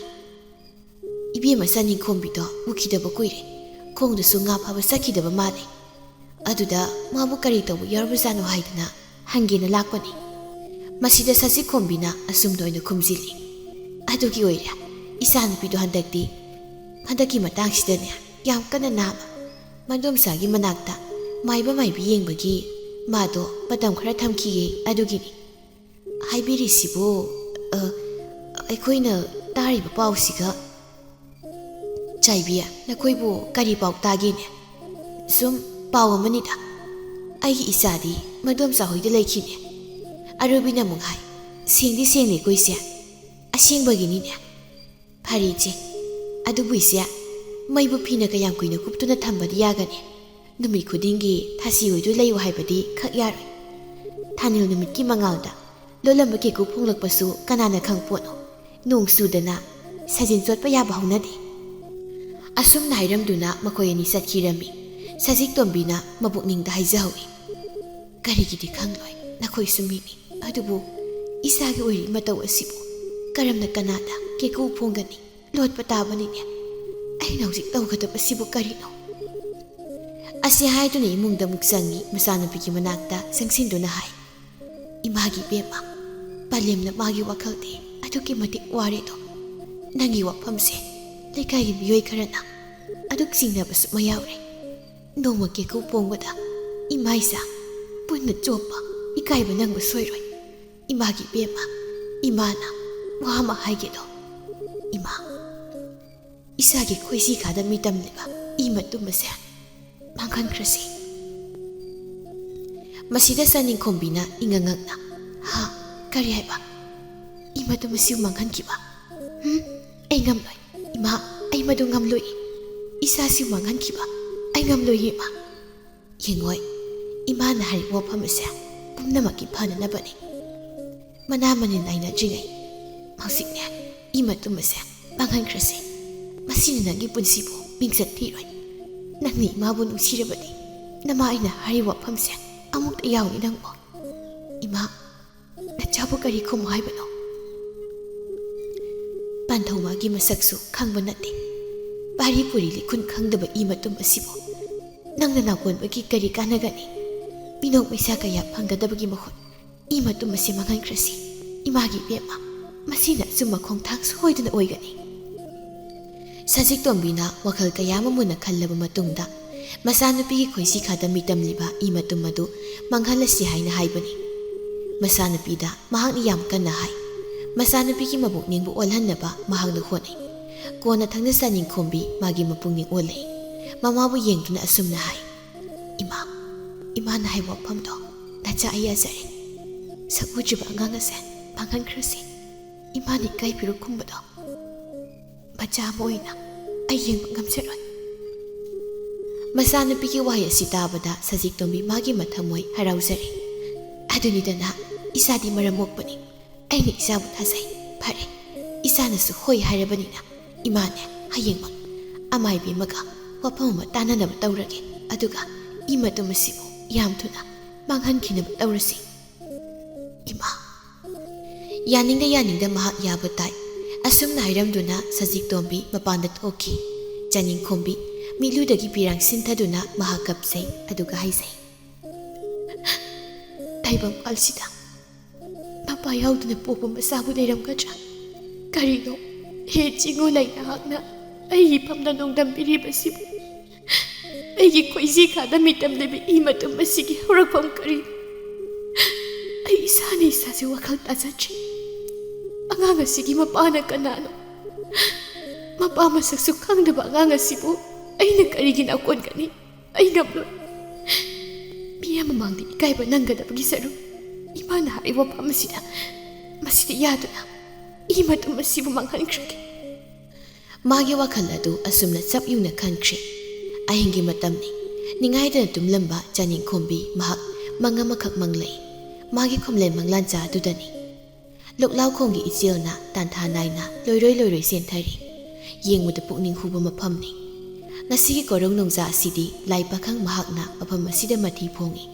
"ꯏꯕꯦꯝꯃ ꯆꯥꯅꯤꯡꯈꯣꯝꯕꯤꯗꯣ ꯎꯈꯤꯗꯕ ꯀꯨꯏꯔꯦ, ꯈꯣꯡꯗꯁꯨ ꯉꯥ ꯐꯥꯕ ꯆꯠꯈꯤꯗꯕ ꯃꯥꯜꯂꯦ꯫ ꯑꯗꯨꯗ ꯃꯥꯕꯨ ꯀꯔꯤ ꯇꯧꯕ ꯌꯥꯎꯔꯕꯖꯥꯠꯅꯣ ꯍꯥꯏꯗꯅ ꯍꯪꯒꯦꯅ ꯂꯥꯛꯄꯅꯤ"꯫ ꯃꯁꯤꯗ ꯁꯖꯤꯛ ꯈꯣꯝꯕꯤꯅ ꯑꯁꯨꯝꯅ ꯑꯣꯏꯅ ꯈꯨꯝꯖꯤꯜꯂꯤ, "ꯑꯗꯨꯒꯤ ꯑꯣꯏꯔꯦ, ꯏꯆꯥꯅꯨꯄꯤꯗꯣ ꯍꯟꯗꯛꯇꯤ, ꯍꯟꯗꯛꯀꯤ ꯃꯇꯥꯡꯁꯤꯗꯅꯦ ꯌꯥꯝ ꯀꯟꯅ ꯅꯥꯕ꯫ ꯃꯗꯣꯝꯆꯥꯒꯤ ꯃꯅꯥꯛꯇ ꯃꯥꯏꯕ ꯃꯥꯏꯕꯤ ꯌꯦꯡꯕꯒꯤ ꯃꯥꯗꯣ ꯃꯇꯝ ꯈꯔ ꯊꯝꯈꯤꯌꯦ, ꯑꯗꯨꯒꯤꯅꯤ"꯫ ꯍꯥꯏꯕꯤꯔꯤꯁꯤꯕꯨ, ꯑ, ꯑꯩꯈꯣꯏꯅ ꯇꯥꯔꯤꯕ ꯄꯥꯎꯁꯤꯒ? ꯆꯥꯏꯕꯤ, ꯅꯈꯣꯏꯕꯨ ꯀꯔꯤ ꯄꯥꯎ ꯇꯥꯒꯦꯅꯦ? ꯁꯨꯝ ꯄꯥꯎ ꯑꯃꯅꯤꯗ꯫ ꯑꯩꯒꯤ ꯏꯆꯥꯗꯤ ꯃꯗꯣꯝꯆꯥ ꯍꯣꯏꯗ ꯂꯩꯈꯤꯅꯦ꯫ ꯑꯔꯨꯕꯤꯅ ꯑꯃꯨꯛ ꯍꯥꯏ, "ꯁꯦꯡꯗꯤ ꯁꯦꯡꯂꯦꯀꯣ ꯏꯆꯦ? ꯑꯁꯦꯡꯕꯒꯤꯅꯤꯅꯦ? ꯐꯔꯦ ꯏꯆꯦ, ꯑꯗꯨꯕꯨ ꯏꯆꯦ, ꯃꯩꯕꯨ ꯐꯤꯅ ꯀꯌꯥꯝ ꯀꯨꯏꯅ ꯀꯨꯞꯇꯨꯅ ꯊꯝꯕꯗꯤ ꯌꯥꯒꯅꯤ? ꯅꯨꯃꯤꯠ ꯈꯨꯗꯤꯡꯒꯤ ꯊꯥꯁꯤ ꯑꯣꯏꯗꯨ ꯂꯩꯌꯨ ꯍꯥꯏꯕꯗꯤ ꯈꯛ ꯌꯥꯔꯣꯏ꯫ ꯊꯥꯅꯤꯜ ꯅꯨꯃꯤꯠꯀꯤ ꯃꯉꯥꯜꯗ ꯂꯣꯜꯂꯝꯕ ꯀꯦꯀꯨ ꯐꯣꯡꯂꯛꯄꯁꯨ ꯀꯅꯥꯅ ꯈꯪꯄꯣꯠꯅꯣ? ꯅꯣꯡ ꯆꯨꯗꯅ ꯁꯥꯖꯤꯟ ꯆꯣꯠꯄ ꯌꯥꯕ ꯍꯧꯅꯗꯦ"꯫ ꯑꯁꯨꯝꯅ ꯍꯥꯏꯔꯝꯗꯨꯅ ꯃꯈꯣꯏ ꯑꯅꯤ ꯆꯠꯈꯤꯔꯝꯃꯤ꯫ ꯁꯖꯤꯛ ꯇꯣꯝꯕꯤꯅ ꯃꯕꯨꯛꯅꯤꯡꯗ ꯍꯥꯏꯖꯍꯧꯏ, "ꯀꯔꯤꯒꯤꯗꯤ ꯈꯪꯂꯣꯏ, ꯅꯈꯣꯏꯁꯨ ꯃꯤꯅꯤ꯫ ꯑꯗꯨꯕꯨ ꯏꯆꯥꯒꯤ ꯑꯣꯏꯔꯤ ꯃꯇꯧ ꯑꯁꯤꯕꯨ ꯀꯔꯝꯅ ꯀꯅꯥꯗ ꯀꯦꯀꯨ ꯐꯣꯡꯒꯅꯤ?" ꯂꯣꯠꯄ ꯇꯥꯕꯅꯤꯅꯦ꯫ ꯑꯩꯅ ꯍꯧꯖꯤꯛ ꯇꯧꯒꯗꯕꯁꯤꯕꯨ ꯀꯔꯤꯅꯣ? ꯑꯁꯤ ꯍꯥꯏꯗꯨꯅ ꯏꯃꯨꯡꯗ ꯑꯃꯨꯛ ꯆꯪꯉꯤ꯫ ꯃꯆꯥꯅꯨꯄꯤꯒꯤ ꯃꯅꯥꯛꯇ ꯆꯪꯁꯤꯟꯗꯨꯅ ꯍꯥꯏ, "ꯏꯃꯥꯒꯤ ꯏꯕꯦꯝꯃ, ꯄꯂꯦꯝꯅ ꯃꯥꯒꯤ ꯋꯥꯈꯜꯗꯤ ꯑꯗꯨꯛꯀꯤ ꯃꯇꯤꯛ ꯋꯥꯔꯦꯗꯣ꯫ ꯅꯪꯒꯤ ꯋꯥꯐꯝꯁꯦ ꯂꯩꯀꯥꯏꯒꯤ ꯃꯤꯑꯣꯏ ꯈꯔꯅ ꯑꯗꯨꯛ ꯆꯤꯡꯅꯕꯁꯨ ꯃꯌꯥꯎꯔꯦ꯫ ꯅꯣꯡꯃ ꯀꯦꯀꯨ ꯄꯣꯡꯕꯗ ꯏꯃꯥ ꯏꯆꯥ ꯄꯨꯟꯅ ꯆꯣꯞꯄ ꯏꯀꯥꯏꯕ ꯅꯪꯕ ꯁꯣꯏꯔꯣꯏ꯫ ꯏꯃꯥꯒꯤ ꯏꯕꯦꯝꯃ, ꯏꯃꯥꯅ ꯋꯥ ꯑꯃ ꯍꯥꯏꯒꯦꯗꯣ꯫ ꯏꯃꯥ, ꯏꯁꯥꯒꯤ ꯈꯣꯏꯁꯤ ꯈꯥꯗ ꯃꯤꯇꯝꯂꯤꯕ ꯏ ꯃꯇꯨꯝ ꯑꯁꯦ ꯃꯥꯡꯍꯟꯈ꯭ꯔꯁꯤ꯫" ꯃꯁꯤꯗ ꯆꯥꯅꯤꯡꯈꯣꯝꯕꯤꯅ ꯏꯉꯛ ꯉꯛꯅ, "ꯍꯥ? ꯀꯔꯤ ꯍꯥꯏꯕ? ꯏ ꯃꯇꯨꯝ ꯑꯁꯤꯕꯨ ꯃꯥꯡꯍꯟꯈꯤꯕ? ꯍꯨꯝ? ꯑꯩ ꯉꯝꯂꯣꯏ꯫ ꯏꯃꯥ, ꯑꯩ ꯃꯗꯨ ꯉꯝꯂꯣꯏ꯫ ꯏꯆꯥꯁꯤꯕꯨ ꯃꯥꯡꯍꯟꯈꯤꯕ ꯑꯩ ꯉꯝꯂꯣꯏ, ꯏꯃꯥ꯫" ꯌꯦꯡꯉꯣꯏ, ꯏꯃꯥꯅ ꯍꯥꯏꯔꯤꯕ ꯋꯥꯐꯝ ꯑꯁꯦ ꯄꯨꯝꯅꯃꯛꯀꯤ ꯐꯅꯅꯕꯅꯤ꯫ ꯃꯅꯥ ꯃꯅꯤꯟ ꯅꯥꯏꯅꯗ꯭ꯔꯤꯉꯩ ꯍꯧꯖꯤꯛꯅꯦ ꯏ ꯃꯇꯨꯝ ꯑꯁꯦ ꯃꯥꯡꯍꯟꯈ꯭ꯔꯁꯤ꯫ ꯃꯁꯤꯅ ꯅꯪꯒꯤ ꯄꯨꯟꯁꯤꯕꯨ ꯃꯤꯡꯆꯠ ꯊꯤꯔꯣꯏ꯫ ꯅꯪꯅ ꯏꯃꯥꯕꯨ ꯅꯨꯡꯁꯤꯔꯕꯗꯤ ꯅꯃꯥ ꯑꯩꯅ ꯍꯥꯏꯔꯤꯕ ꯋꯥꯐꯝꯁꯦ ꯑꯃꯨꯛꯇ ꯌꯥꯎꯅꯤ ꯅꯪꯕꯨ꯫ ꯏꯃꯥ, ꯅꯆꯥꯕꯨ ꯀꯔꯤ ꯈꯨꯝꯃꯨ ꯍꯥꯏꯕꯅꯣ? ꯄꯥꯟꯊꯧꯃꯥꯒꯤ ꯃꯁꯛꯁꯨ ꯈꯪꯕ ꯅꯠꯇꯦ꯫ ꯄꯥꯔꯤ ꯄꯨꯔꯤ ꯂꯤꯈꯨꯟ ꯈꯪꯗꯕ ꯏ ꯃꯇꯨꯝ ꯑꯁꯤꯕꯨ ꯅꯪꯅ ꯅꯥꯎꯀꯣꯟꯕꯒꯤ ꯀꯔꯤ ꯀꯥꯟꯅꯒꯅꯤ? ꯃꯤꯅꯣꯛ ꯃꯩꯁꯥ ꯀꯌꯥ ꯐꯪꯒꯗꯕꯒꯤ ꯃꯍꯨꯠ ꯏ ꯃꯇꯨꯝ ꯑꯁꯤ ꯃꯥꯡꯍꯟꯈ꯭ꯔꯁꯤ꯫ ꯏꯃꯥꯒꯤ ꯏꯕꯦꯝꯃ, ꯃꯁꯤꯅ ꯑꯆꯨꯝꯕ ꯈꯣꯡꯊꯥꯡ ꯁꯣꯏꯗꯅ ꯑꯣꯏꯒꯅꯤ꯫ ꯁꯖꯤꯛ ꯇꯣꯝꯕꯤꯅ ꯋꯥꯈꯜ ꯀꯌꯥ ꯑꯃ ꯃꯨꯟꯅ ꯈꯜꯂꯕ ꯃꯇꯨꯡꯗ ꯃꯆꯥꯅꯨꯄꯤꯒꯤ ꯈꯣꯏꯁꯤ ꯈꯥꯗ ꯃꯤꯇꯝꯂꯤꯕ ꯏ ꯃꯇꯨꯝ ꯑꯗꯨ ꯃꯥꯡꯍꯜꯂꯁꯤ ꯍꯥꯏꯅ ꯍꯥꯏꯕꯅꯤ꯫ ꯃꯆꯥꯅꯨꯄꯤꯗ ꯃꯍꯥꯛꯅ ꯌꯥꯝ ꯀꯟꯅ ꯍꯥꯏ꯫ ꯃꯆꯥꯅꯨꯄꯤꯒꯤ ꯃꯕꯨꯛꯅꯤꯡꯕꯨ ꯑꯣꯜꯍꯟꯅꯕ ꯃꯍꯥꯛꯅ ꯍꯣꯠꯅꯩ꯫ ꯀꯣꯟꯅ ꯊꯪꯅ ꯆꯥꯅꯤꯡꯈꯣꯝꯕꯤ ꯃꯥꯒꯤ ꯃꯄꯨꯛꯅꯤꯡ ꯑꯣꯜꯂꯛꯏ꯫ ꯃꯃꯥꯕꯨ ꯌꯦꯡꯗꯨꯅ ꯑꯁꯨꯝꯅ ꯍꯥꯏ, "ꯏꯃꯥ, ꯏꯃꯥꯅ ꯍꯥꯏꯕ ꯋꯥꯐꯝꯗꯣ ꯅꯆꯥ ꯑꯩ ꯌꯥꯖꯔꯦ꯫ ꯁꯛ ꯎꯗ꯭ꯔꯤꯕ ꯑꯉꯥꯡ ꯑꯁꯦ ꯃꯥꯡꯍꯟꯈ꯭ꯔꯁꯤ꯫ ꯏꯃꯥꯅ ꯏꯀꯥꯏ ꯐꯤꯔꯨꯛ ꯀꯨꯝꯕꯗꯣ ꯃꯆꯥ ꯑꯃ ꯑꯣꯏꯅ ꯑꯩ ꯌꯦꯡꯕ ꯉꯝꯖꯔꯣꯏ꯫" ꯃꯆꯥꯅꯨꯄꯤꯒꯤ ꯋꯥꯍꯩ ꯑꯁꯤ ꯇꯥꯕꯗ ꯁꯖꯤꯛꯇꯣꯝꯕꯤ ꯃꯥꯒꯤ ꯃꯊꯃꯣꯏ ꯍꯔꯥꯎꯖꯔꯦ꯫ "ꯑꯗꯨꯅꯤꯗꯅ, ꯏꯆꯥꯗꯤ ꯃꯔꯝ ꯃꯣꯛꯄꯅꯤ꯫ ꯑꯩꯅ ꯏꯆꯥꯕꯨ ꯊꯥꯖꯩ꯫ ꯐꯔꯦ, ꯏꯆꯥꯅꯁꯨ ꯍꯣꯏ ꯍꯥꯏꯔꯕꯅꯤꯅ ꯏꯃꯥꯅꯦ ꯍꯌꯦꯡꯃꯛ ꯑꯃꯥꯏꯕꯤ ꯑꯃꯒ ꯋꯥꯐꯝ ꯑꯃ ꯇꯥꯅꯅꯕ ꯇꯧꯔꯒꯦ꯫ ꯑꯗꯨꯒ ꯏ ꯃꯇꯨꯝ ꯑꯁꯤꯕꯨ ꯌꯥꯝ ꯊꯨꯅ ꯃꯥꯡꯍꯟꯈꯤꯅꯕ ꯇꯧꯔꯁꯤ꯫" ꯏꯃꯥ꯫ ꯌꯥꯅꯤꯡꯗ ꯌꯥꯅꯤꯡꯗ ꯃꯍꯥꯛ ꯌꯥꯕ ꯇꯥꯏ꯫ ꯑꯁꯨꯝꯅ ꯍꯥꯏꯔꯝꯗꯨꯅ ꯁꯖꯤꯛꯇꯣꯝꯕꯤ ꯃꯄꯥꯟꯗ ꯊꯣꯛꯈꯤ꯫ ꯆꯥꯅꯤꯡꯈꯣꯝꯕꯤ ꯃꯤꯠꯂꯨꯗꯒꯤ ꯄꯤꯔꯥꯡ ꯁꯤꯟꯊꯗꯨꯅ ꯃꯍꯥꯛ ꯀꯞꯆꯩ, ꯑꯗꯨꯒ ꯍꯥꯏꯖꯩ, "ꯇꯥꯏꯕꯪ ꯄꯥꯜꯁꯤꯗ ꯃꯄꯥ ꯌꯥꯎꯗꯅ ꯄꯣꯛꯄ ꯃꯆꯥꯕꯨ ꯂꯩꯔꯝꯒꯗ꯭ꯔꯥ? ꯀꯔꯤꯅꯣ ꯍꯦ ꯆꯤꯡꯉꯨ ꯂꯩ ꯅꯍꯥꯛꯅ ꯑꯩꯒꯤ ꯐꯝꯗ ꯅꯣꯡꯗꯝꯕꯤꯔꯤꯕꯁꯤꯕꯨ? ꯑꯩꯒꯤ ꯈꯣꯏꯖꯤ ꯈꯥꯗ ꯃꯤꯇꯝ ꯂꯩꯕ ꯏ ꯃꯇꯨꯝ ꯑꯁꯤꯒꯤ ꯍꯧꯔꯛꯐꯝ ꯀꯔꯤꯅꯣ? ꯑꯩ ꯏꯁꯥꯅ ꯏꯁꯥꯁꯦ ꯋꯥꯈꯜ ꯇꯥꯖꯗ꯭ꯔꯦ꯫ ꯑꯉꯥꯡ ꯑꯁꯤꯒꯤ ꯃꯄꯥꯅ ꯀꯅꯥꯅꯣ? ꯃꯄꯥ ꯃꯁꯛꯁꯨ ꯈꯪꯗꯕ ꯑꯉꯥꯡ ꯑꯁꯤꯕꯨ ꯑꯩꯅ ꯀꯔꯤꯒꯤ ꯅꯥꯀꯣꯟꯒꯅꯤ? ꯑꯩ ꯉꯝꯂꯣꯏ꯫ ꯃꯤ ꯑꯃ ꯃꯥꯡꯗ ꯏꯀꯥꯏꯕ ꯅꯪꯒꯗꯕꯒꯤ ꯁꯔꯨꯛ ꯏꯃꯥꯅ ꯍꯥꯏꯔꯤꯕ ꯋꯥꯐꯝ ꯑꯁꯤꯗ, ꯃꯁꯤꯗ ꯌꯥꯗꯨꯅ ꯏ ꯃꯇꯨꯝ ꯑꯁꯤꯕꯨ ꯃꯥꯡꯍꯟꯈ꯭ꯔꯒꯦ꯫" ꯃꯥꯒꯤ ꯋꯥꯈꯜ ꯑꯗꯨ ꯑꯁꯨꯝꯅ ꯆꯞ ꯌꯨꯡꯅ ꯈꯟꯈ꯭ꯔꯦ꯫ ꯑꯍꯤꯡꯒꯤ ꯃꯇꯝꯅꯤ꯫ ꯅꯤꯡꯉꯥꯏꯗꯅ ꯇꯨꯝꯂꯝꯕ ꯆꯥꯅꯤꯡꯈꯣꯝꯕꯤ ꯃꯍꯥꯛ ꯃꯪ ꯑꯃꯈꯛ ꯃꯪꯂꯛꯏ꯫ ꯃꯥꯒꯤ ꯈꯣꯝꯂꯦꯟ ꯃꯪꯂꯥꯟꯆꯥ ꯑꯗꯨꯗꯅꯤ꯫ ꯂꯣꯛꯂꯥꯎꯈꯣꯡꯒꯤ ꯏꯆꯦꯜꯅ ꯇꯥꯟꯊꯥ ꯅꯥꯏꯅ ꯂꯣꯏꯔꯣꯏ ꯂꯣꯏꯔꯣꯏ ꯆꯦꯟꯊꯔꯤ꯫ ꯌꯦꯡꯕꯗ ꯄꯨꯛꯅꯤꯡ ꯍꯨꯕ ꯃꯐꯝꯅꯤ꯫ ꯉꯁꯤꯒꯤ ꯀꯣꯔꯧ ꯅꯣꯡꯖꯥ ꯑꯁꯤꯗꯤ ꯂꯥꯏ ꯄꯥꯈꯪ ꯃꯍꯥꯛꯅ ꯃꯐꯝ ꯑꯁꯤꯗ ꯃꯊꯤ ꯐꯣꯡꯏ꯫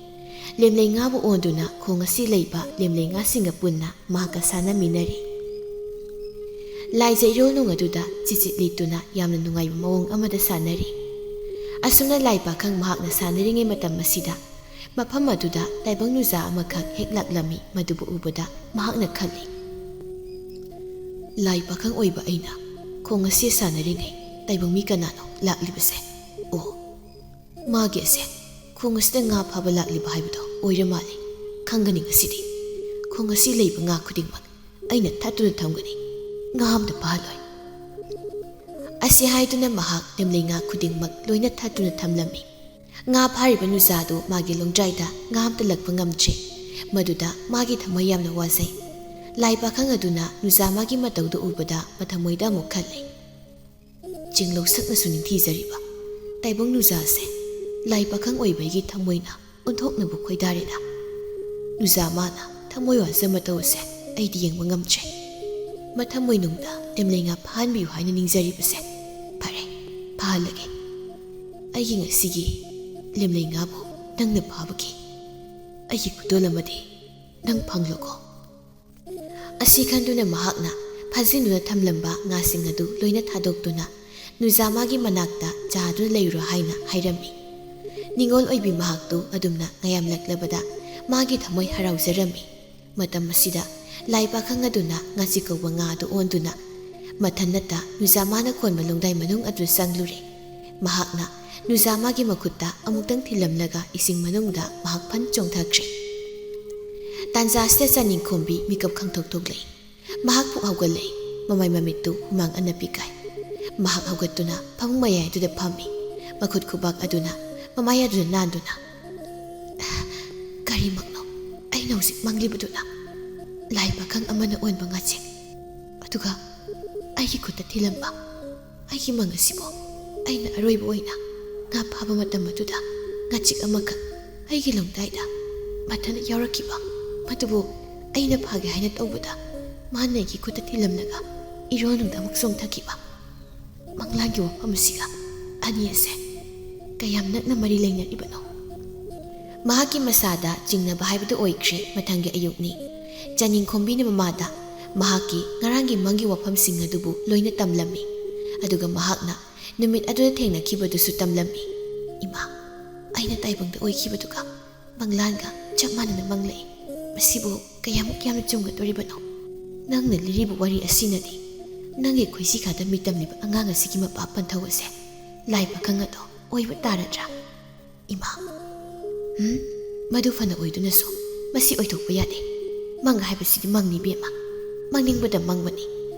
ꯂꯦꯝꯂꯩ ꯉꯥꯕꯨ ꯑꯣꯟꯗꯨꯅ ꯈꯣꯡ ꯑꯁꯤ ꯂꯩꯕ ꯂꯦꯝꯂꯩ ꯉꯥꯁꯤꯡꯒ ꯄꯨꯟꯅ ꯃꯍꯥꯛꯀ ꯁꯥꯟꯅꯃꯤꯟꯅꯔꯤ꯫ ꯂꯥꯏꯖ ꯏꯔꯣꯜꯅꯨꯡ ꯑꯗꯨꯗ ꯆꯤꯆꯤꯠ ꯂꯤꯠꯇꯨꯅ ꯌꯥꯝꯅ ꯅꯨꯡꯉꯥꯏꯕ ꯃꯑꯣꯡ ꯑꯃꯗ ꯁꯥꯟꯅꯔꯤ꯫ ꯑꯁꯨꯝꯅ ꯂꯥꯏ ꯄꯥꯈꯪ ꯃꯍꯥꯛꯅ ꯁꯥꯟꯅꯔꯤꯉꯩ ꯃꯇꯝ ꯑꯁꯤꯗ ꯃꯐꯝ ꯑꯗꯨꯗ ꯇꯥꯏꯕꯪ ꯅꯨꯖꯥ ꯑꯃꯈꯛ ꯍꯦꯛ ꯂꯥꯛꯂꯝꯃꯤ꯫ ꯃꯗꯨꯕꯨ ꯎꯕꯗ ꯃꯍꯥꯛꯅ ꯈꯜꯂꯤ, "ꯂꯥꯏ ꯄꯥꯈꯪ ꯑꯣꯏꯕ ꯑꯩꯅ ꯈꯣꯡ ꯑꯁꯤ ꯁꯥꯟꯅꯔꯤꯉꯩ ꯇꯥꯏꯕꯪ ꯃꯤ ꯀꯅꯥꯅꯣ ꯂꯥꯛꯂꯤꯕꯁꯦ? ꯑꯣ, ꯃꯥꯒꯤ ꯑꯁꯦ ꯈꯣꯡ ꯑꯁꯤꯗ ꯉꯥ ꯐꯥꯕ ꯂꯥꯛꯂꯤꯕ ꯍꯥꯏꯕꯗꯣ ꯑꯣꯏꯔ ꯃꯥꯜꯂꯦ꯫ ꯈꯪꯒꯅꯤ ꯉꯁꯤꯗꯤ꯫ ꯈꯣꯡ ꯑꯁꯤ ꯂꯩꯕ ꯉꯥ ꯈꯨꯗꯤꯡꯃꯛ ꯑꯩꯅ ꯊꯠꯇꯨꯅ ꯊꯝꯒꯅꯤ꯫ ꯉꯥ ꯑꯝꯇ ꯐꯥꯍꯜꯂꯣꯏ꯫" ꯑꯁꯤ ꯍꯥꯏꯗꯨꯅ ꯃꯍꯥꯛ ꯂꯦꯝꯂꯩ ꯉꯥ ꯈꯨꯗꯤꯡꯃꯛ ꯂꯣꯏꯅ ꯊꯠꯇꯨꯅ ꯊꯝꯂꯝꯃꯤ꯫ ꯉꯥ ꯐꯥꯔꯤꯕ ꯅꯨꯖꯥꯗꯨ ꯃꯥꯒꯤ ꯂꯣꯡꯗ꯭ꯔꯥꯏꯗ ꯉꯥ ꯑꯝꯇ ꯂꯛꯄ ꯉꯝꯗ꯭ꯔꯦ꯫ ꯃꯗꯨꯗ ꯃꯥꯒꯤ ꯊꯃꯣꯏ ꯌꯥꯝꯅ ꯋꯥꯖꯩ꯫ ꯂꯥꯏ ꯄꯥꯈꯪ ꯑꯗꯨꯅ ꯅꯨꯖꯥ ꯃꯥꯒꯤ ꯃꯇꯧꯗꯨ ꯎꯕꯗ ꯃꯊꯃꯣꯏꯗ ꯑꯃꯨꯛ ꯈꯜꯂꯤ, "ꯆꯤꯡꯂꯧ ꯁꯛꯅꯁꯨ ꯅꯤꯡꯊꯤꯖꯔꯤꯕ ꯇꯥꯏꯕꯪ ꯅꯨꯖꯥꯁꯦ ꯂꯥꯏ ꯄꯥꯈꯪ ꯑꯣꯏꯕꯒꯤ ꯊꯃꯣꯏꯅ ꯑꯣꯟꯊꯣꯛꯅꯕꯨ ꯈꯣꯏꯗꯥꯔꯦꯗ꯫ ꯅꯨꯖꯥ ꯃꯥꯅ ꯊꯃꯣꯏ ꯋꯥꯖ ꯃꯇꯧ ꯑꯁꯦ ꯑꯩꯗꯤ ꯌꯦꯡꯕ ꯉꯝꯗ꯭ꯔꯦ꯫ ꯃꯊꯃꯣꯏꯅꯨꯡꯗ ꯂꯦꯝꯂꯩ ꯉꯥ ꯐꯥꯍꯟꯕꯤꯌꯨ ꯍꯥꯏꯅ ꯅꯤꯡꯖꯔꯤꯕꯁꯦ꯫ ꯐꯔꯦ, ꯐꯥꯍꯜꯂꯒꯦ꯫ ꯑꯩꯒꯤ ꯉꯁꯤꯒꯤ ꯂꯦꯝꯂꯩ ꯉꯥꯕꯨ ꯅꯪꯅ ꯐꯥꯕꯒꯤ ꯑꯩꯒꯤ ꯈꯨꯗꯣꯜ ꯑꯃꯗꯤ ꯅꯪ ꯐꯪꯂꯣꯀꯣ꯫" ꯑꯁꯤ ꯈꯟꯗꯨꯅ ꯃꯍꯥꯛꯅ ꯐꯥꯖꯤꯟꯗꯨꯅ ꯊꯝꯂꯝꯕ ꯉꯥꯁꯤꯡ ꯑꯗꯨ ꯂꯣꯏꯅ ꯊꯥꯗꯣꯛꯇꯨꯅ ꯅꯨꯖꯥꯃꯥꯒꯤ ꯃꯅꯥꯛꯇ ꯆꯥꯗꯨꯅ ꯂꯩꯔꯨꯔꯣ ꯍꯥꯏꯅ ꯍꯥꯏꯔꯝꯃꯤ꯫ ꯅꯤꯡꯉꯣꯜ ꯑꯣꯏꯕꯤ ꯃꯍꯥꯛꯇꯨ ꯑꯗꯨꯝꯅ ꯉꯥꯌꯥꯝꯂꯛꯂꯕꯗ ꯃꯥꯒꯤ ꯊꯃꯣꯏ ꯍꯔꯥꯎꯖꯔꯝꯃꯤ꯫ ꯃꯇꯝ ꯑꯁꯤꯗ ꯂꯥꯏ ꯄꯥꯈꯪ ꯑꯗꯨꯅ ꯉꯥꯆꯤꯛ ꯀꯧꯕ ꯉꯥ ꯑꯗꯨ ꯑꯣꯟꯗꯨꯅ ꯃꯊꯟꯅꯇ ꯅꯨꯖꯥꯃꯥꯅ ꯈꯣꯟꯕ ꯂꯣꯡꯗꯥꯏ ꯃꯅꯨꯡ ꯑꯗꯨ ꯆꯪꯂꯨꯔꯦ꯫ ꯃꯍꯥꯛꯅ ꯅꯨꯖꯥꯃꯥꯒꯤ ꯃꯈꯨꯠꯇ ꯑꯃꯨꯛꯇꯪ ꯊꯤꯜꯂꯝꯂꯒ ꯏꯁꯤꯡ ꯃꯅꯨꯡꯗ ꯃꯍꯥꯛ ꯐꯟ ꯆꯣꯡꯊꯈ꯭ꯔꯦ꯫ ꯇꯥꯟꯖꯥ ꯑꯁꯤꯗ ꯆꯥꯅꯤꯡꯈꯣꯝꯕꯤ ꯃꯤꯀꯞ ꯈꯪꯊꯣꯛ ꯊꯣꯛꯂꯛꯏ꯫ ꯃꯍꯥꯛ ꯄꯨꯛ ꯍꯧꯒꯠꯂꯛꯏ꯫ ꯃꯃꯥꯏ ꯃꯃꯤꯠꯇꯨ ꯍꯨꯃꯥꯡ ꯑꯅꯞꯄꯤ ꯀꯥꯏ꯫ ꯃꯍꯥꯛ ꯍꯧꯒꯠꯇꯨꯅ ꯐꯃꯨꯡ ꯃꯌꯥꯏ ꯑꯗꯨꯗ ꯐꯝꯃꯤ꯫ ꯃꯈꯨꯠ ꯈꯨꯕꯥꯛ ꯑꯗꯨꯅ ꯃꯃꯥꯏ ꯑꯗꯨꯗ ꯅꯥꯟꯗꯨꯅ, "ꯀꯔꯤꯃꯛꯅꯣ ꯑꯩꯅ ꯍꯧꯖꯤꯛ ꯃꯪꯂꯤꯕꯗꯨꯅ? ꯂꯥꯏ ꯄꯥꯈꯪ ꯑꯃꯅ ꯑꯣꯟꯕ ꯉꯥꯆꯤꯛ, ꯑꯗꯨꯒ ꯑꯩꯒꯤ ꯈꯨꯠꯇ ꯊꯤꯜꯂꯝꯕ꯫ ꯑꯩꯒꯤ ꯃꯪ ꯑꯁꯤꯕꯨ ꯑꯩꯅ ꯑꯔꯣꯏꯕ ꯑꯣꯏꯅ ꯉꯥ ꯐꯥꯕ ꯃꯇꯝ ꯑꯗꯨꯗ ꯉꯥꯆꯤꯛ ꯑꯃꯈꯛ ꯑꯩꯒꯤ ꯂꯣꯡꯗꯥꯏꯗ ꯃꯊꯟꯇ ꯌꯥꯎꯔꯛꯈꯤꯕ, ꯃꯗꯨꯕꯨ ꯑꯩꯅ ꯐꯥꯒꯦ ꯍꯥꯏꯅ ꯇꯧꯕꯗ ꯃꯥꯅ ꯑꯩꯒꯤ ꯈꯨꯠꯇ ꯊꯤꯜꯂꯝꯂꯒ ꯏꯔꯣꯟꯅꯨꯡꯗ ꯑꯃꯨꯛ ꯆꯣꯡꯊꯈꯤꯕ꯫ ꯃꯪꯂꯥꯟꯒꯤ ꯋꯥꯐꯝ ꯑꯁꯤꯒ ꯑꯅꯤ ꯑꯁꯦ ꯀꯌꯥꯝ ꯅꯛꯅ ꯃꯔꯤ ꯂꯩꯅꯔꯤꯕꯅꯣ?" ꯃꯍꯥꯛꯀꯤ ꯃꯁꯥꯗ ꯆꯤꯡꯅꯕ ꯍꯥꯏꯕꯗꯨ ꯑꯣꯏꯈ꯭ꯔꯦ꯫ ꯃꯊꯪꯒꯤ ꯑꯌꯨꯛꯅꯤ꯫ ꯆꯥꯅꯤꯡꯈꯣꯝꯕꯤꯅ ꯃꯃꯥꯗ ꯃꯍꯥꯛꯀꯤ ꯉꯔꯥꯡꯒꯤ ꯃꯪꯒꯤ ꯋꯥꯐꯝꯁꯤꯡ ꯑꯗꯨꯕꯨ ꯂꯣꯏꯅ ꯇꯝꯂꯝꯃꯤ꯫ ꯑꯗꯨꯒ ꯃꯍꯥꯛꯅ ꯅꯨꯃꯤꯠ ꯑꯗꯨꯗ ꯊꯦꯡꯅꯈꯤꯕꯗꯨꯁꯨ ꯇꯝꯂꯝꯃꯤ꯫ "ꯏꯃꯥ, ꯑꯩꯅ ꯇꯥꯏꯕꯪꯗ ꯑꯣꯏꯈꯤꯕꯗꯨꯒ ꯃꯪꯂꯥꯟꯒ ꯆꯞ ꯃꯥꯟꯅꯅ ꯃꯪꯂꯛꯏ꯫ ꯃꯁꯤꯕꯨ ꯀꯌꯥꯃꯨꯛ ꯌꯥꯝꯅ ꯆꯨꯝꯒꯗꯧꯔꯤꯕꯅꯣ? ꯅꯪꯅ ꯂꯤꯔꯤꯕ ꯋꯥꯔꯤ ꯑꯁꯤꯅꯗꯤ ꯅꯪꯒꯤ ꯈꯣꯏꯁꯤꯈꯥꯗ ꯃꯤꯇꯝꯂꯤꯕ ꯑꯉꯥꯡ ꯑꯁꯤꯒꯤ ꯃꯄꯥ ꯄꯟꯊꯧ ꯑꯁꯦ ꯂꯥꯏ ꯄꯥꯈꯪ ꯑꯗꯣ ꯑꯣꯏꯕ ꯇꯥꯔꯗ꯭ꯔꯥ?" "ꯏꯃꯥ, ꯎꯝ, ꯃꯗꯨ ꯐꯅ ꯑꯣꯏꯗꯨꯅꯁꯨ ꯃꯁꯤ ꯑꯣꯏꯊꯣꯛꯄ ꯌꯥꯗꯦ꯫ ꯃꯪ ꯍꯥꯏꯕꯁꯤꯗꯤ ꯃꯪꯅꯤ ꯏꯕꯦꯝꯃ, ꯃꯪꯅꯤꯡꯕꯗ ꯃꯪꯕꯅꯤ꯫